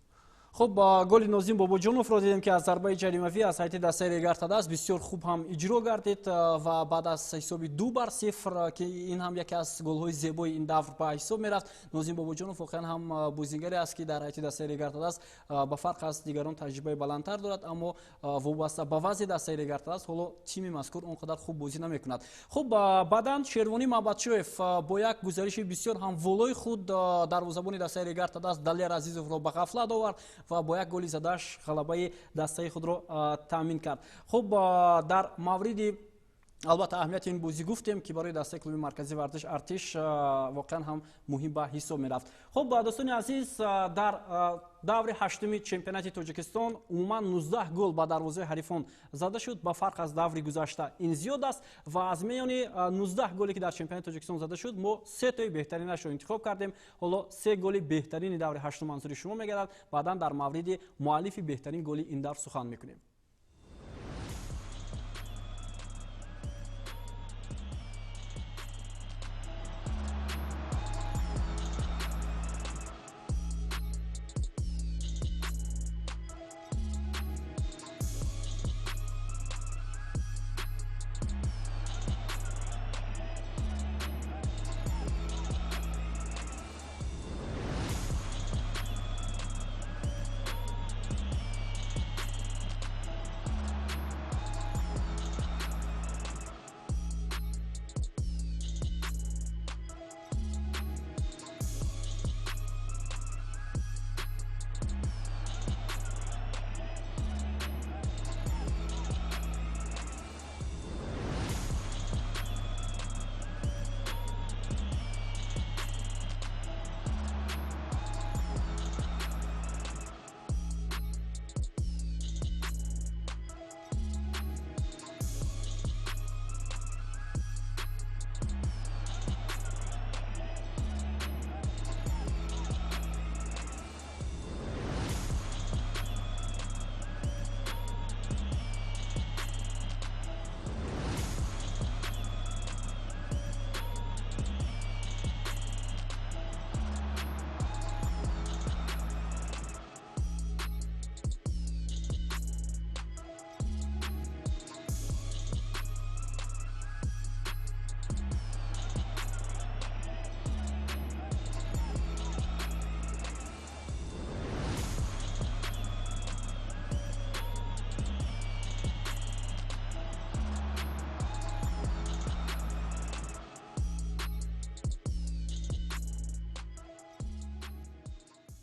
Хуб, голи Нозим Бобоҷоновро дидем, ки аз зарбаи ҷаримавӣ аз ҳайати дастаи Регар ТадАС бисёр хуб ҳам иҷро гардид ва баъд аз ҳисоби 2-0, ки ин ҳам яке аз голҳои зебои ин давр ба ҳисоб мерафт. Нозим Бобоҷонов воқеан ҳам бозингаре аст, ки дар ҳайати дастаи Регар ТадАС ба фарқ аз дигарон таҷрибаи баландтар дорад, аммо вобаста ба вазъи дастаи Регар ТадАС ҳоло тими мазкур он қадар хуб бозӣ намекунад. Хуб, баъдан Шервонӣ Маҳбатшоев бо як гузариши бисёр ҳам волои худ дарвозабони дастаи Регар ТадАС Далер Азизовро ба ғафлат овард ва бо як голи задааш ғалабаи дастаи худро таъмин кард. Хуб, дар мавриди албатта аҳамияти ин бозӣ гуфтем, ки барои дастаи клуби марказии варзиш Артиш воқеан ҳам муҳим ба ҳисоб мерафт. Хуб, дӯстони азиз, дар даври ҳаштуми чемпионати Тоҷикистон умуман 19 гол ба дарвозаи ҳарифон зада шуд. Ба фарқ аз даври гузашта ин зиёд аст ва аз миёни 19 голе, ки дар чемпионати Тоҷикистон зада шуд, мо се тои беҳтаринашро интихоб кардем. Ҳоло се голи беҳтарини даври ҳаштум манзури шумо мегардад. Баъдан дар мавриди муаллифи беҳтарин голи ин давр сухан мекунем.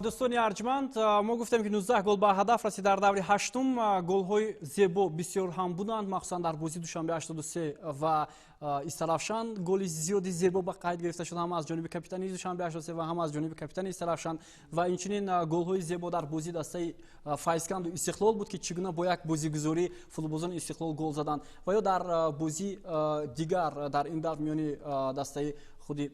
Дӯстони арҷманд, мо гуфтем, ки 19 гол ба ҳадаф расид дар даври ҳаштум. Голҳои зебо бисёр ҳам буданд, махсусан дар бозии Душанбе 83 ва Истаравшан голи зиёди зебо ба қайд гирифта шуд, ҳам аз ҷониби капитани Душанбе 83 ва ҳам аз ҷониби капитани Истаравшан. Ва инчунин голҳои зебо дар бозии дастаи Файзканду Истиқлол буд, ки чӣ гуна бо як бозигузорӣ футболбозони Истиқлол гол заданд. Ва ё дар бозии дигар дар ин давр миёни дастаи худи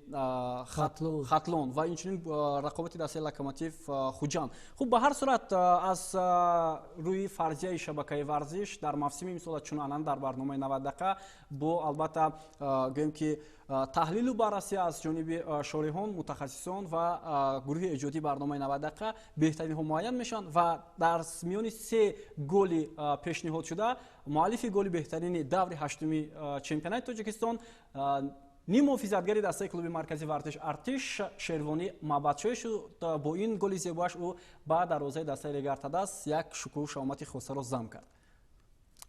Хатлон ва инчунин рақобати дастаи Локомотив Хуҷанд. Хуб, ба ҳар сурат, аз рӯи фарзияи шабакаи варзиш дар мавсими имсола, чун анъана дар барномаи 90 дақиқа бо албатта гӯем, ки таҳлилу баррасӣ аз ҷониби шореҳон, мутахассисон ва гурӯҳи эҷодии барномаи 90 дақиқа беҳтаринҳо муайян мешаванд ва дар миёни се голи пешниҳодшуда муаллифи голи беҳтарини даври ҳаштуми чемпионати Тоҷикистон ниммуҳофизатгари дастаи клуби марказии варзиш Артиш Шервонӣ Маҳбатшоев шуд. Бо ин голи зебоаш ӯ ба дарвозаи дастаи Регар ТадАС як шукӯҳу шаҳомати хосаро зам кард.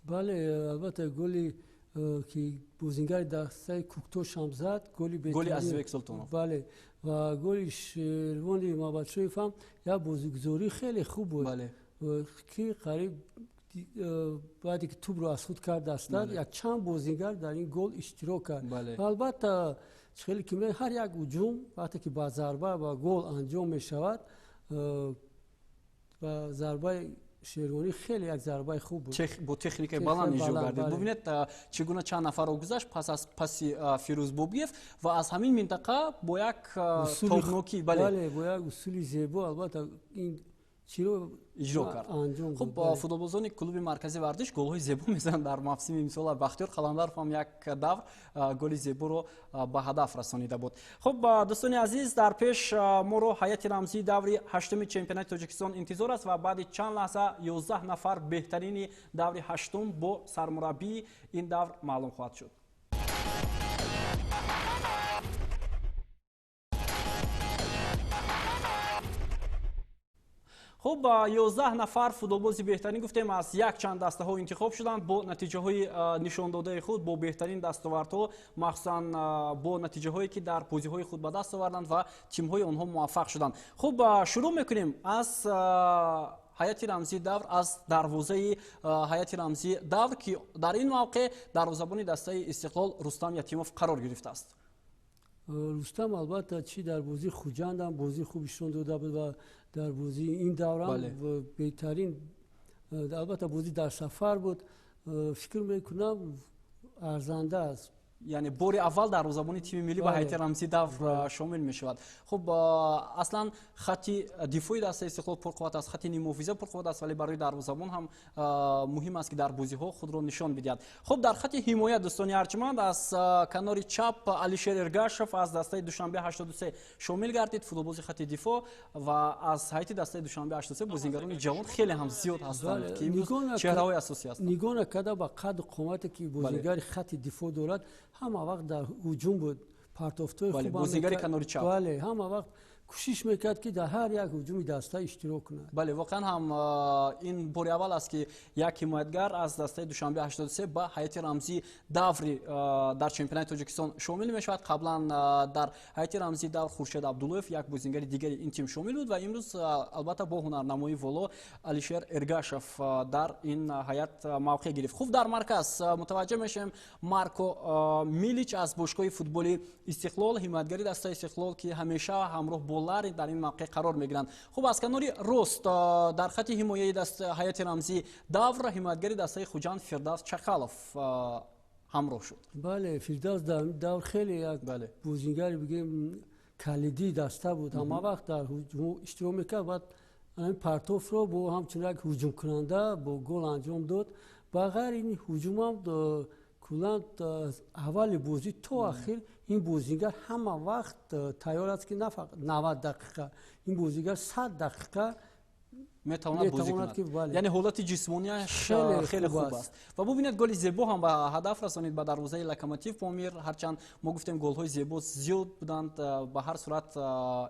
Бале, албатта, голи, ки бозингари дастаи Куктош ҳам зад, голи голи Азизбек Султонов. Бале, ва голи Шервони Маҳбатшоев ҳам як бозигузорӣ хеле хуб буд, ки қариб баъде ки тӯбро аз худ кард даста, якчанд бозингар дар ин гол иштирок кард. Ва албатта, хеле ки ҳар як ҳуҷум вақте ки ба зарба ба гол анҷом мешавад, ба зарбаи Шервонӣ хеле як зарбаи хуб буд. Бо техникаи баланд иҷро гардид. Бубинед, чӣ гуна чанд нафарро гузашт пас аз паси Фирӯз Бобиев ва аз ҳамин минтақа бо як тобнокӣ, бале, бо як усули зебо албатта ин чиро иҷро кард. Хуб, футболбозони клуби марказии варзиш голҳои зебо мезананд дар мавсими имсола. Бахтиёр Қаландаров ҳам як давр голи зеборо ба ҳадаф расонида буд. Хуб, дӯстони азиз, дар пеш моро ҳайати рамзии даври ҳаштуми чемпионати Тоҷикистон интизор аст ва баъди чанд лаҳза 11 нафар беҳтарини даври ҳаштум бо сармураббии ин давр маълум хоҳад шуд. Хуб, 11 нафар футболбози беҳтарин гуфтем аз якчанд дастаҳо интихоб шуданд бо натиҷаҳои нишондодаи худ, бо беҳтарин дастовардҳо, махсусан бо натиҷаҳое ки дар бозиҳои худ ба даст оварданд ва тимҳои онҳо муваффақ шуданд. Хуб, шурӯъ мекунем аз ҳайати рамзии давр, аз дарвозаи ҳайати рамзии давр, ки дар ин мавқеъ дарвозабони дастаи Истиқлол Рустам Ятимов қарор гирифтааст. Рустам албатта чӣ дар бозии Хуҷанд ҳам бозии хуб нишон дода буд ва дар бозии ин давра беҳтарин, албатта бозӣ дар сафар буд, фикр мекунам арзанда аст. Яъне бори аввал дарвозабони тими миллӣ ба ҳайати рамзии давр шомил мешавад. Хуб, аслан хати дифои дастаи Истиқлол пурқувват аст, хати ниммуҳофиза пурқувват аст, вале барои дарвозабон ҳам муҳим аст, ки дар бозиҳо худро нишон бидиҳад. Хуб, дар хати ҳимоя, дӯстони арҷманд, аз канори чап Алишер Эргашев аз дастаи Душанбе 83 шомил гардид, футболбози хати дифоъ, ва аз ҳайати дастаи Душанбе 83 бозингарони ҷавон хеле ҳам зиёд ҳастанд, ки имрӯз чеҳраҳои асосӣ ҳастанд. Нигоҳ накарда ба қадду қомате ки бозингари хати дифоъ дорад, ҳама вақт дар ҳуҷум буд, партофтҳои хуб, бозигари канори чап, бале, ҳама вақт кӯшиш мекард, ки дар ҳар як ҳуҷуми даста иштирок кунад. Бале, воқеан ҳам ин бори аввал аст, ки як ҳимоятгар аз дастаи Душанбе 83 ба ҳайати рамзии даври дар чемпионати Тоҷикистон шомил мешавад. Қаблан дар ҳайати рамзии давр Хуршед Абдуллоев, як бозингари дигари ин тим, шомил буд ва имрӯз албатта бо ҳунарнамоии воло Алишер Эргашев дар ин ҳайат мавқеъ гирифт. Хуб, дар марказ мутаваҷҷеҳ мешавем Марко Милич аз бошгоҳи футболи Истиқлол, ҳимоятгари дастаи Истиқлол, ки ҳамеша ҳамроҳ бо Лари дар ин мавқеъ қарор мегиранд. Хуб, аз канори рост дар хати ҳимояи ҳайати рамзии давр ҳимоятгари дастаи Хуҷанд Фирдавс Чақалов ҳамроҳ шуд. Бале, Фирдавс дар давр хеле як бозингари бигем калидии даста буд, ҳама вақт дар ҳуҷум иштирок мекард ва ҳамин партофро бо ҳамчун як ҳуҷумкунанда бо гол анҷом дод. Ба ғайр ин ҳуҷумам куллан аввали бозӣ то ахир ин бозингар ҳама вақт тайёр аст, ки на фақат 90 дақиқа, ин бозингар 100 дақиқа метавонад бозӣ кунад. Яъне ҳолати ҷисмонияш хеле хуб аст. Ва бубинед, голи зебо ҳам ба ҳадаф расонид ба дарвозаи Локомотив Помир. Ҳарчанд мо гуфтем голҳои зебо зиёд буданд, ба ҳар сурат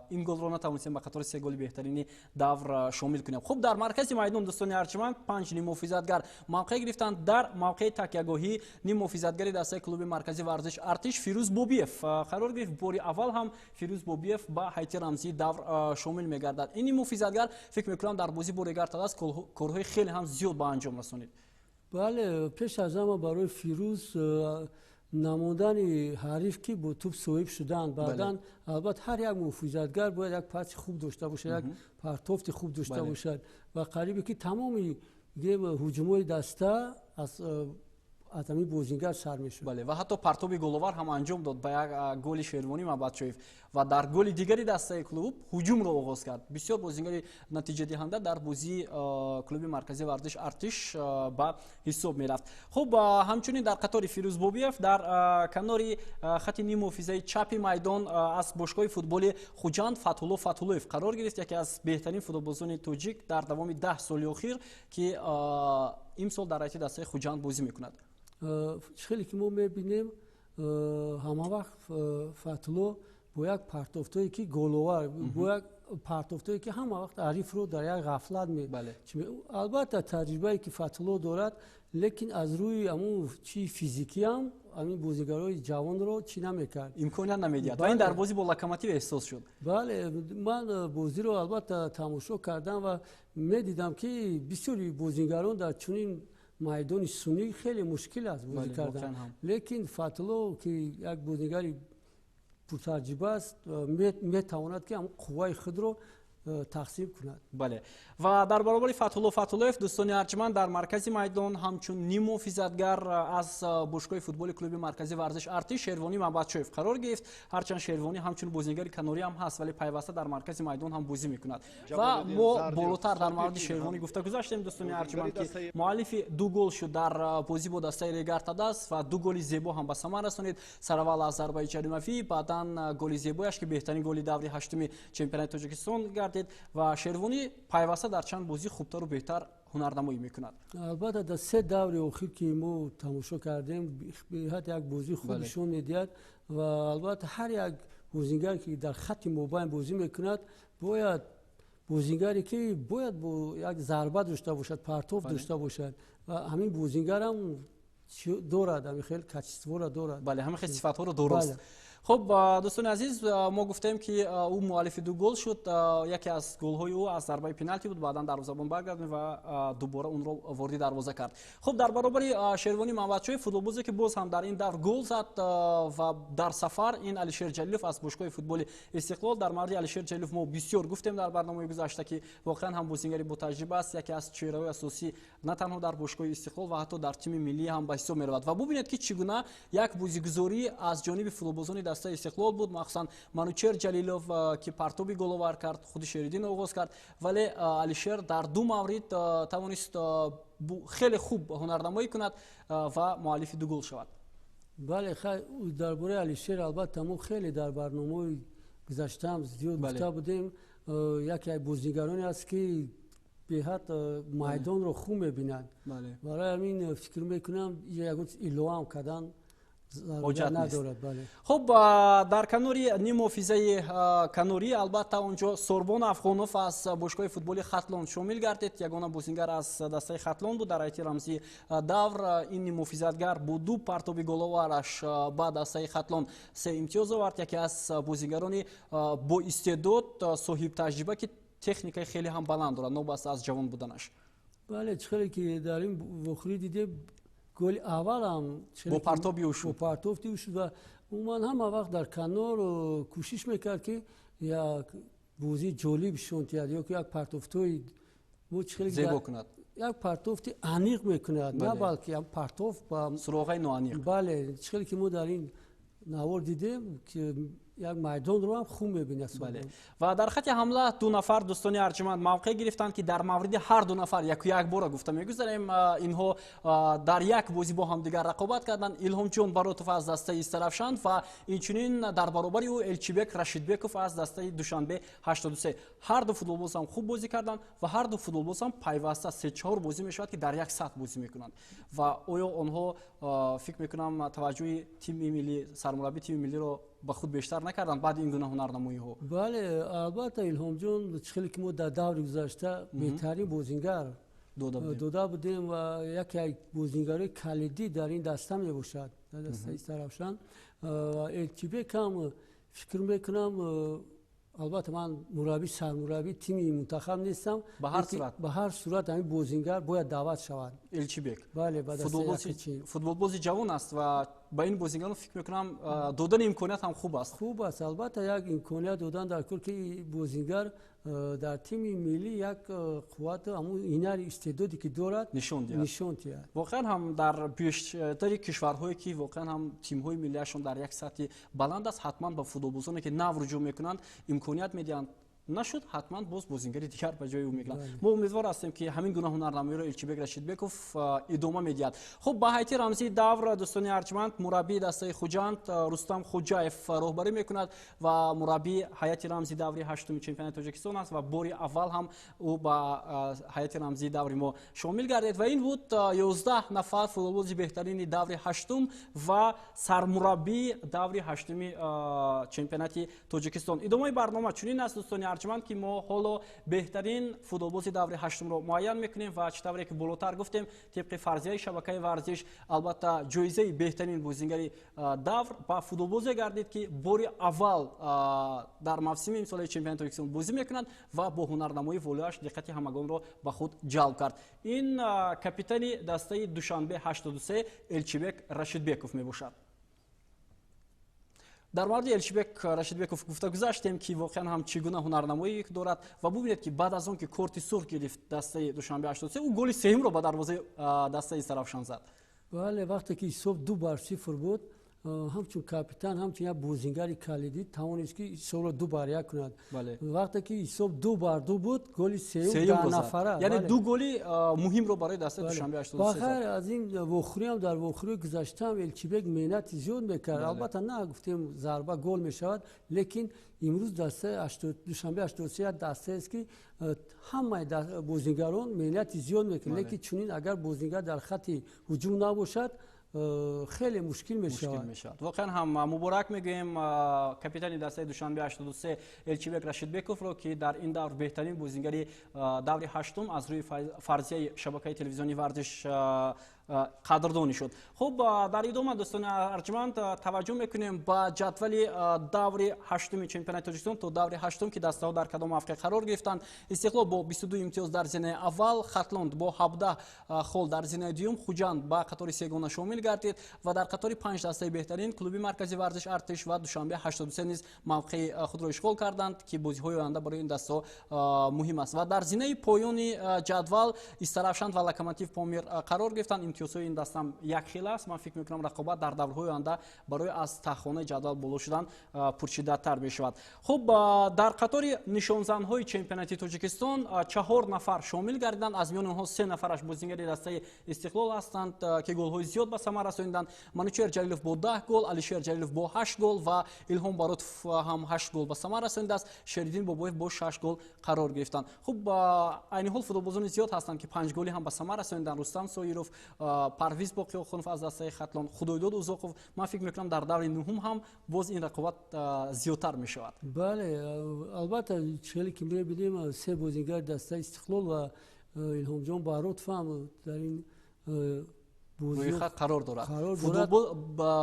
ин голро натавонистем ба қатори се голи беҳтарини давр шомил кунем. Хуб, дар маркази майдон, дӯстони арҷманд, панҷ ниммуҳофизатгар мавқеъ гирифтанд. Дар мавқеи такягоҳӣ ниммуҳофизатгари дастаи клуби марказии варзиш Артиш Фирӯз Бобиев қарор гирифт. Бори аввал ҳам Фирӯз Бобиев ба ҳайати рамзии давр шомил мегардад. Ин ниммуҳофизатгар фикр мекунам дар бозӣ бо Регар Талас корҳои хеле ҳам зиёд ба анҷом расонид. Бале, пеш аз ҳама барои Фирӯз намондани ҳариф, ки бо тӯб соҳиб шуданд, баъдан албатта ҳар як муҳофизатгар бояд як паси хуб дошта бошад, як партофти хуб дошта бошад ва қарибе ки тамоми ҳуҷумҳои даста аз ҳамин бозингар сар мешуд. Бале, ва ҳатто партоби головар ҳам анҷом дод ба як голи Шервонӣ Мабадшоев ва дар голи дигари дастаи клуб ҳуҷумро оғоз кард. Бисёр бозингари натиҷадиҳанда дар бозии клуби марказии варзиш Артиш ба ҳисоб мерафт. Хуб, ҳамчунин дар қатори Фирӯз Бобиев дар канори хати ниммуҳофизаи чапи майдон аз бошгоҳи футболи Хуҷанд Фатҳулло Фатҳуллоев қарор гирифт, яке аз беҳтарин футболбозони тоҷик дар давоми 10 соли охир, ки имсол дар ҳайати дастаи Хуҷанд бозӣ мекунад. Хеле ки мо мебинем, ҳама вақт Фатҳулло бо як партофтое ки головар, бо як партофтое ки ҳама вақт ҳарифро дар як ғафлат албатта таҷрибае ки Фатҳулло дорад, лекин аз рӯи ҳамун чи физикиам ҳамин бозигарои ҷавонро чӣ намекард, имконият намедиҳад. Ва ин дар бозӣ бо Локомотив эҳсос шуд. Бале, ман бозиро албатта тамошо кардам ва медидам, ки бисёри бозингарон дар чунин майдони сунъӣ хеле мушкил аст бозӣ кардан, лекин Фатҳулло, ки як бозингари пуртаҷриба аст, метавонад, ки ҳамон қувваи худро тақсим кунад. Бале, ва дар баробари Фатҳулло Фатҳуллоев, дӯстони арҷманд, дар маркази майдон ҳамчун ниммуҳофизатгар аз бошгоҳи футболи клуби марказии варзиш Артиш Шервонӣ Мамбатшоев қарор гирифт. Ҳарчанд Шервонӣ ҳамчун бозингари канорӣ ҳам ҳаст, вале пайваста дар маркази майдон ҳам бозӣ мекунад. Ва мо болотар дар мавриди Шервонӣ гуфта гузаштем, дӯстони арҷманд, ки муаллифи 2 гол шуд дар бозӣ бо дастаи Регар Тадаз ва 2 голи зебо ҳам ба самар расонид. Сараввал аз зарбаи ҷаримавӣ, баъдан голи зебояш, ки беҳтарин голи даври ҳаштуми чемпионати Тоҷикистон гардид ва Шервонӣ пайваста дар чанд бозӣ хубтару беҳтар ҳунарнамоӣ мекунад. Албатта, дар 3 даври охир, ки мо тамошо кардем, беҳад як бозии хуб нишон медиҳад ва албатта ҳар як бозингар, ки дар хатти мобайн бозӣ мекунад, бояд бозингаре, ки бояд бо як зарба дошта бошад, партов дошта бошад ва ҳамин бозингарам дорад, ҳамин хел качествора дорад. Бале, ҳамин хел сифатҳоро дорост. Хуб, дӯстони азиз, мо гуфтем, ки ӯ муаллифи 2 гол шуд. Яке аз голҳои ӯ аз зарбаи пеналти буд, баъдан дарвозабон баргардонид ва дубора онро вориди дарвоза кард. Хуб, дар баробари Шервонӣ Мамбатшоев, футболбозе, ки боз ҳам дар ин давр гол зад ва дар сафар, ин Алишер Ҷалилов аз бошгоҳи футболи Истиқлол. Дар мавриди Алишер Ҷалилов мо бисёр гуфтем дар барномаи гузашта, ки воқеан ҳам бозингари ботаҷриба аст, яке аз чеҳраҳои асосӣ на танҳо дар бошгоҳи Истиқлол ва ҳатто дар тими миллӣ ҳам ба ҳисоб меравад. Ва бубинед, ки чӣ гуна як бозигузорӣ аз ҷониби футболбозони дастаи Истиқлол буд, махсусан Манучер Ҷалилов, ки партоби головар кард, худи Шеридин оғоз кард, вале Алишер дар 2 маврид тавонист хеле хуб ҳунарнамоӣ кунад ва муаллифи 2 гол шавад. Бале, дар бораи Алишер албатта мо хеле дар барномаҳои гузаштаам зиёд гуфта будем. Яке аз бозигароне аст, ки беҳад майдонро хуб мебинад. Барои ҳамин фикр мекунам, ягон иловаам кардан ҳоҷат нест. Хуб, дар канори нимҳофизаи канорӣ албатта онҷо Сорбон Афғонов аз бошгоҳи футболи Хатлон шомил гардид. Ягона бозингар аз дастаи Хатлон буд дар ҳайати рамзии давр. Ин нимҳофизатгар бо 2 партоби головараш ба дастаи Хатлон 3 имтиёз овард. Яке аз бозингарони боистеъдод, соҳибтаҷриба, ки техникаи хеле ҳам баланд дорад, новобаста аз ҷавон буданаш. Бале, чӣ хеле ки дар ин вохӯрӣ дидем, голи аввалам бо партоби ӯ шуд. Бо партоби ӯ шуд ва умуман ҳама вақт дар канор кӯшиш мекард, ки як бозии ҷолиб нишон диҳад ё ки як партофтҳои зебо кунад, як партофти аниқ мекунад, на балки партоф ба суроғаи ноаниқ. Бале, чӣ хеле ки мо дар ин навор дидем, ки як майдонро ҳам хуб мебинад. Бале, ва дар хати ҳамла 2 нафар, дӯстони арҷманд, мавқеъ гирифтанд, ки дар мавриди ҳар 2 нафар яку як бора гуфта мегузарем. Инҳо дар як бозӣ бо ҳамдигар рақобат карданд. Илҳомҷон Баротов аз дастаи Истаравшан ва инчунин дар баробари ӯ Элчибек Рашидбеков аз дастаи Душанбе 83. Ҳар ду футболбоз ҳам хуб бозӣ карданд ва ҳар ду футболбоз ҳам пайваста 3-4 бозӣ мешавад, ки дар як сатҳ бозӣ мекунанд. Ва оё онҳо, фикр мекунам, таваҷҷӯҳи тими миллӣ, сармурабби тими миллиро ба худ бештар накарданд баъди ин гуна ҳунарнамоиҳо? Бале, албатта, Илҳомҷон, чӣ хеле ки мо дар даври гузашта беҳтарин бозингар дода будем ва яке аз бозингарои калидӣ дар ин даста мебошад, дар дастаи Истаравшан. Элчибек ҳам фикр мекунам, албатта ман мураббӣ, сармураббии тими мунтахаб нестам, ба ҳар сурат ҳамин бозингар бояд даъват шавад. Элчибек, бале, ба дастаи футболбози ҷавон аст ва ба ин бозингарон фикр мекунам додани имконият ҳам хуб аст. Хуб аст, албатта, як имконият додан дар кор, ки бозингар дар тими миллӣ як қуввату ҳамун ҳунари истеъдоде, ки дорад, нишон диҳад. Нишон диҳад. Воқеан ҳам дар бештари кишварҳое, ки воқеан ҳам тимҳои миллиашон дар як сатҳи баланд аст, ҳатман ба футболбозоне, ки нав руҷӯъ мекунанд, имконият медиҳанд. Нашуд, ҳатман боз бозингари дигар ба ҷои ӯ мегиранд. Мо умедвор ҳастем, ки ҳамин гуна ҳунарнамоиро Элчибек Рашидбеков идома медиҳад. Хуб, ба ҳайати рамзии давр, дӯстони арҷманд, мураббии дастаи Хуҷанд Рустам Хуҷаев роҳбарӣ мекунад ва мураббии ҳайати рамзи даври ҳаштуми чемпионати Тоҷикистон аст ва бори аввал ҳам ӯ ба ҳайати рамзии даври мо шомил гардид. Ва ин буд 11 нафар футболбози беҳтарини даври ҳаштум ва сармураббии даври ҳаштуми чемпионати Тоҷикистон. Идомаи барнома чунин аст, дӯстони арҷманд, ки мо ҳоло беҳтарин футболбози даври ҳаштумро муайян мекунем ва чӣ тавре ки болотар гуфтем, тибқи фарзияи шабакаи варзиш, албатта ҷоизаи беҳтарин бозингари давр ба футболбозе гардид, ки бори аввал дар мавсими имсолаи чемпионати Тоҷикистон бозӣ мекунад ва бо ҳунарнамоии волояш диққати ҳамагонро ба худ ҷалб кард. Ин капитани дастаи Душанбе 83 Элчибек Рашидбеков мебошад. Дар мавриди Элчибек Рашидбеков гуфта гузаштем, ки воқеан ҳам чӣ гуна ҳунарнамоӣ дорад, ва бубинед, ки баъд аз он ки корти сурх гирифт дастаи Душанбе 83, ӯ голи сеюмро ба дарвозаи дастаи Истаравшан зад. Бале, вақте ки ҳисоб 2-0 буд, ҳамчун капитан, ҳамчун як бозингари калидӣ тавонист, ки ҳисобро 2-1 кунад. Вақте ки ҳисоб 2-2 буд, голи сеюм даҳнафара. Яъне ду голи муҳимро барои дастаи Душанбе 83 зад. Хайр, аз ин вохӯриам, дар вохӯрии гузаштаам Элчибек меҳнати зиёд мекард. Албатта, на гуфтем зарба гол мешавад, лекин имрӯз дастаи Душанбе 83 як дастаест, ки ҳамаи бозингарон меҳнати зиёд мекунад, лекин чунин агар бозингар дар хатти ҳуҷум набошад, хеле мушкил мешавад. Воқеан ҳам муборак мегӯем капитани дастаи Душанбе 83 Элчибек Рашидбековро, ки дар ин давр беҳтарин бозингари даври ҳаштум аз рӯи фарзияи шабакаи телевизионии Варзиш қадрдонӣ шуд. Хуб, дар идома, дӯстони арҷманд, таваҷҷӯҳ мекунем ба ҷадвали даври ҳаштуми чемпионати Тоҷикистон то даври ҳаштум, ки дастаҳо дар кадом мавқеъ қарор гирифтанд. Истиқлол бо 22 имтиёз дар зинаи аввал, Хатлон бо 17 хол дар зинаи дуюм, Хуҷанд ба қатори сегона шомил гардид ва дар қатори панҷ дастаи беҳтарин клуби марказии варзиш Артиш ва Душанбе 83 низ мавқеи худро ишғол карданд, ки бозиҳои оянда барои ин дастаҳо муҳим аст. Ва дар зинаи поёни ҷадвал Истаравшан ва Локомотив Помир қарор гирифтанд. Имтиёзҳои ин даста якхела аст. Ман фикр мекунам, рақобат дар даврҳои оянда барои аз таҳхонаи ҷадвал боло шудан пуршиддаттар мешавад. Хуб, дар қатори нишонзанҳои чемпионати Тоҷикистон чаҳор нафар шомил гардиданд. Аз миёни онҳо се нафараш бозингари дастаи Истиқлол ҳастанд, ки голҳои зиёд ба самар расониданд. Манучер Ҷалилов бо 10 гол, Алишер Ҷалилов бо ҳашт гол ва Илҳом Баротов ҳам ҳашт гол ба самар расонидааст. Шериддин Бобоев бо шаш гол қарор гирифтанд. Хуб, айни ҳол футболбозони зиёд ҳастанд, ки панҷ голӣ ҳам ба самар расониданд: Рустам Соиров, Парвиз Боқиохунов аз дастаи Хатлон, Худойдод Узоқов. Ман фикр мекунам, дар даври нуҳум ҳам боз ин рақобат зиёдтар мешавад. Бале, албатта, хеле ки мебинем, се бозингари дастаи Истиқлол ва Илҳомҷон Баротов ҳам дар ин рӯйхат қарор дорад.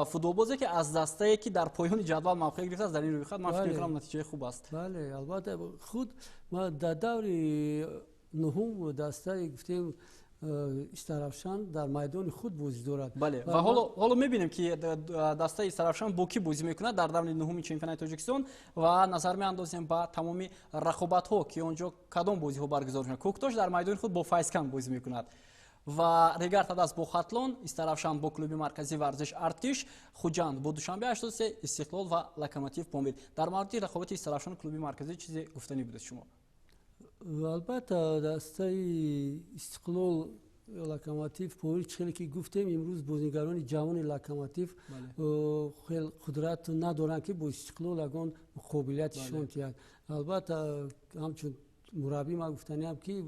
Футболбозе, ки аз дастае, ки дар поёни ҷадвал мавқеъ гирифтааст, дар ин рӯйхат, ман фикр мекунам, натиҷаи хуб аст. Бале, албатта, худ дар даври нуҳум дастаи, гуфтем, Истаравшан дар майдони худ бозӣ дорад. Бале, ва ҳоло мебинем, ки дастаи Истаравшан бо кӣ бозӣ мекунад дар даври нуҳуми чемпионати Тоҷикистон ва назар меандозем ба тамоми рақобатҳо, ки он ҷо кадом бозиҳо баргузор мешаванд. Кӯктош дар майдони худ бо Файзканд бозӣ мекунад ва Регар Тадаз бо Хатлон, Истаравшан бо клуби марказии варзиш Артиш, Хуҷанд бо Душанбе 83, Истиқлол ва Локомотив Помир. Дар мавриди рақобати Истаравшан клуби марказӣ чизе гуфтанӣ будед шумо? Албатта, дастаи Истиқлол, Локомотив Помир, хеле ки гуфтем, имрӯз бозингарони ҷавони Локомотив хел қудрат надоранд, ки бо Истиқлол ягон қобилияти нишон диҳад. Албатта, ҳамчун мураббӣ ман гуфтаниам, ки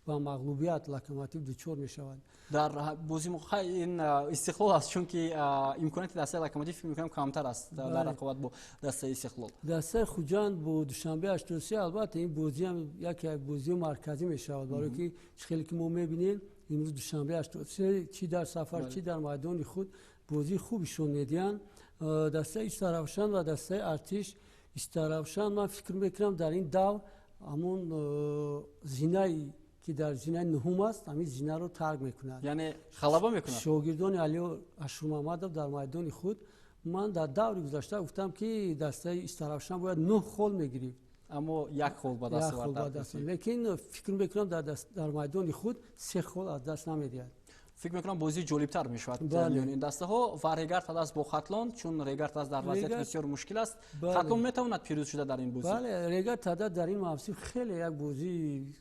ба мағлубият Локомотив дучор мешавад. Дар бозӣ ин Истиқлол аст, чунки имконияти дастаи Локомотив, фикр мекунам, камтар аст дар рақобат бо дастаи Истиқлол. Дастаи Хуҷанд бо Душанбе 83, албатта, ин бозиам яке бозии марказӣ мешавад, барое ки хеле ки мо мебинем, имрӯз Душанбе 83 чӣ дар сафар, чӣ дар майдони худ бозии хубишон медиҳанд. Дастаи Истаравшан ва дастаи Артиш. Истаравшан, ман фикр мекунам, дар ин давр ҳамон зинаи, ки дар зинаи нуҳум аст, ҳамин зинаро тарк мекунад. Яъне ғалаба мекунад. Шогирдони Али Ашурмамадов дар майдони худ. Ман дар даври гузашта гуфтам, ки дастаи Истаравшан бояд нӯҳ хол мегирифт. Аммо як хол ба даст овард. Лекин фикр мекунам, дар майдони худ се хол аз даст намедиҳад. Фикр мекунам, бозӣ ҷолибтар мешавад миёни ин дастаҳо. Ва Регар Тадаз бо Хатлон, чун Регар Тадаз дар вазъияти бисёр мушкил аст, Хатлон метавонад пирӯз шуда дар ин бозӣ? Бале, Регар Тадаз дар ин мавсим хеле як бозии,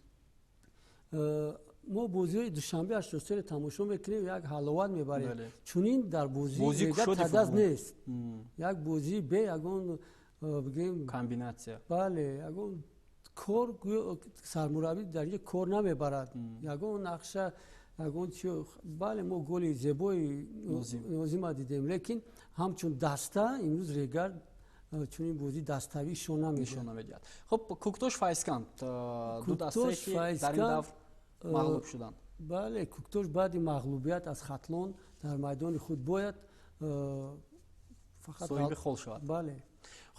мо бозиҳои Душанбе 83 тамошо мекунем, як ҳаловат мебарем. Чунин дар бозии Регар Тадаз нест. Як бозии бе ягон, бигем, комбинатсия. Бале, ягон кор, сармураббӣ дар инҷо кор намебарад, ягон нақша, ягон чи. Бале, мо голи зебои Нозима дидем, лекин ҳамчун даста имрӯз Регар чунин бозии даставӣ нишон намедиҳад. Хуб, Кӯктош, Файзканд, ду дастае, ки дар ин давр мағлуб шуданд. Бале, Кӯктош баъди мағлубият аз Хатлон дар майдони худ бояд фақат соҳиби хол шавад. Бале.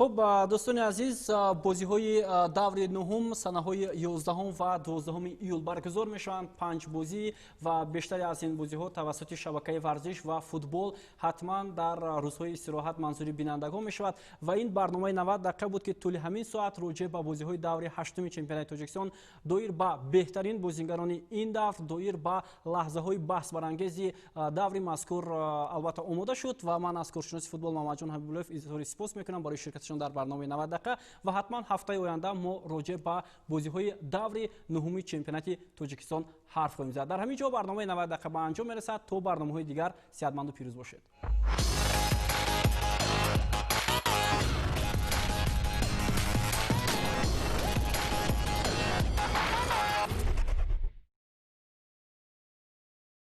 Хуб, дӯстони азиз, бозиҳои даври нуҳум санаҳои 11 ва 12 июл баргузор мешаванд. Панҷ бозӣ ва бештари аз ин бозиҳо тавассути шабакаи варзиш ва футбол ҳатман дар рӯзҳои истироҳат манзури бинандагон мешавад. Ва ин барномаи 90 дақиқа буд, ки тӯли ҳамин соат роҷеъ ба бозиҳои даври ҳаштуми чемпионати Тоҷикистон, доир ба беҳтарин бозингарони ин давр, доир ба лаҳзаҳои баҳсбарангези даври мазкур албатта омода шуд. Ва ман аз коршиноси футбол Муҳаммадҷон Ҳабибуллоев изҳори сипос мекунам барои ширкаташон дар барномаи 90 дақиқа. Ва ҳатман ҳафтаи оянда мо роҷеъ ба бозиҳои даври нуҳуми чемпионати Тоҷикистон ҳарф хоҳем зад. Дар ҳамин ҷо барномаи 90 дақиқа ба анҷом мерасад. То барномаҳои дигар сиҳатманду пирӯз бошед.